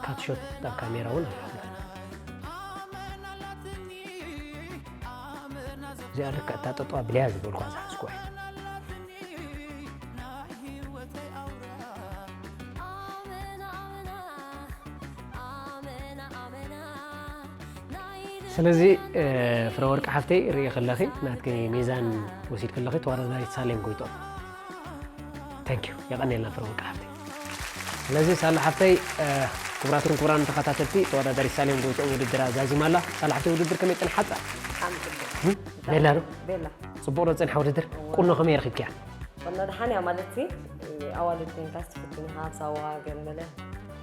ካትሾት ኣብ ካሜራ እውን ኣሎ። እዚኣ ልክዕ እታ ጠጠዋ ብልያ ዝበልኳ ዝሓዝኩዋ እያ። ስለዚ፣ እ፣ ፍረወርቂ ሓፍተይ፣ ርኢ ከለኺ፣ ናትኪ ሚዛን ወሲድኪ ኣለኺ፣ ተወዳዳሪት ሳሌም ጎይትኦም። Thank you። የቐንየልና ፍረወርቂ ሓፍተይ። ስለዚ ሳላ ሓፍተይ፣ እ፣ ክቡራትን ክቡራን ተኸታተልቲ፣ ተወዳዳሪት ሳሌም ጎይትኦም ውድድራ ዛዚማ ኣላ። ሳላ ሓፍተይ፣ ውድድር ከመይ ጸንሓ? ኣም፣ እ፣ ቤላ ዶ? ቤላ። ጽቡቕ ዶ ጸንሓ ውድድር? እወ። ቁኖ ከመይ ረኺብክያ? ቁኖ ደሓን እያ ማለት ሲ፣ ኣዋልድ ኮይንካ ትፍትን ኢኻ፣ ኣብ ሳዋ ገመለ፣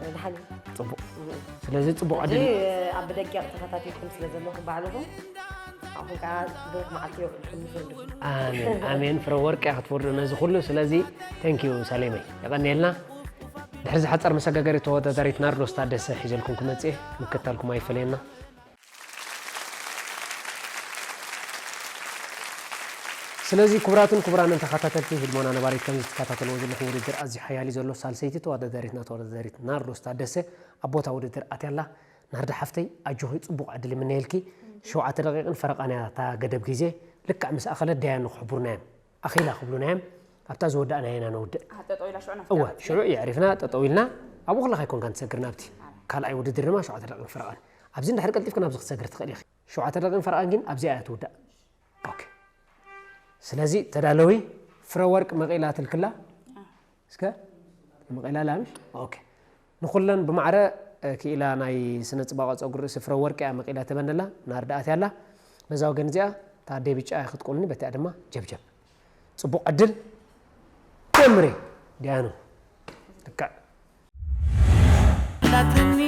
ደሓን እዩ። ጽቡቕ። እም። ስለዚ ጽቡቕ ሕጂ ዕድል። ኣብ ደቂቕ ተኸታቲልኩም ስለ ዘለኹም ባዕልኹም፣ ኣኹም ከኣ ብሩኽ መዓልቲ የውዕልኩም ንዘለኹም። ኣሜን፣ ኣሜን። ፍረ ወርቂ እያ ክትፈርዶ ነዚ ኩሉ። ስለዚ thank you ሳሌመይ። የቐንየልና። ድሕሪ ዝሓጸር መሰጋገሪ ተወዳዳሪት ናርዶስ ታደሰ ሒዘልኩም ክመጽእ እየ። ምክታልኩም ኣይፈለየና። ስለዚ ክቡራትን ክቡራንን ተኸታተልቲ ህድሞና ነባሪት፣ ከምዚ ትከታተልዎ ዘለኹም ውድድር ኣዝዩ ሓያል እዩ ዘሎ። ሳልሰይቲ ተወዳዳሪትና ተወዳዳሪት ናርዶስ ታደሰ ኣብ ቦታ ውድድር ኣትያ ኣላ። ናርዲ ሓፍተይ ኣጆኺ ጽቡቕ ዕድል ይምነየልኪ። ሸውዓተ ደቂቕን ፈረቓን እያ እታ ገደብ ግዜ። ልክዕ ምስ ኣኸለት ደያኑ ክሕቡሩና እዮም። ኣኺላ ክብሉና እዮም። ኣብታ ዝወዳእናዮ ኢና ነውድእ። ኣሃ፣ ጠጠው ኢላ ሽዑ እወ፣ ነፍትያ። ሽዑ የዕሪፍና ጠጠው ኢልና ኣብኡ ከለኻ ኣይኮንካን ትሰግር ናብቲ። ኣረ። ካልኣይ ውድድር ድማ ሸውዓተ ደቂቕን ፈረቓን። ኣብዚ እንድሕር ቀልጢፍኪ ናብዚ ክትሰግሪ ትኽእሊ ኢኺ። ሸውዓተ ደቂቕን ፈረቓን ግን ኣብዚኣ እያ ትውዳእ። ኦኬ። ስለዚ ተዳለዊ፣ ፍረ ወርቅ መቒላ ትልክላ። ኣሃ። እስከ መቒላ ኣላ ምሽ? ኦኬ። ንኹለን ብማዕረ፣ እ፣ ክኢላ ናይ ስነ ጽባቐ ጸጉሪ ርእሲ ፍረ ወርቂ እያ መቒላ ተበነላ፣ ናርዲ ኣትያ ኣላ። በዛ ወገን እዚኣ፣ እታ ኣደይ ብጫ እያ ክትቁንኒ፣ በቲኣ ድማ ጀብጀብ። ጽቡቕ ዕድል። ጀምሪ፣ ዲያኑ። ልክዕ። ላትኒ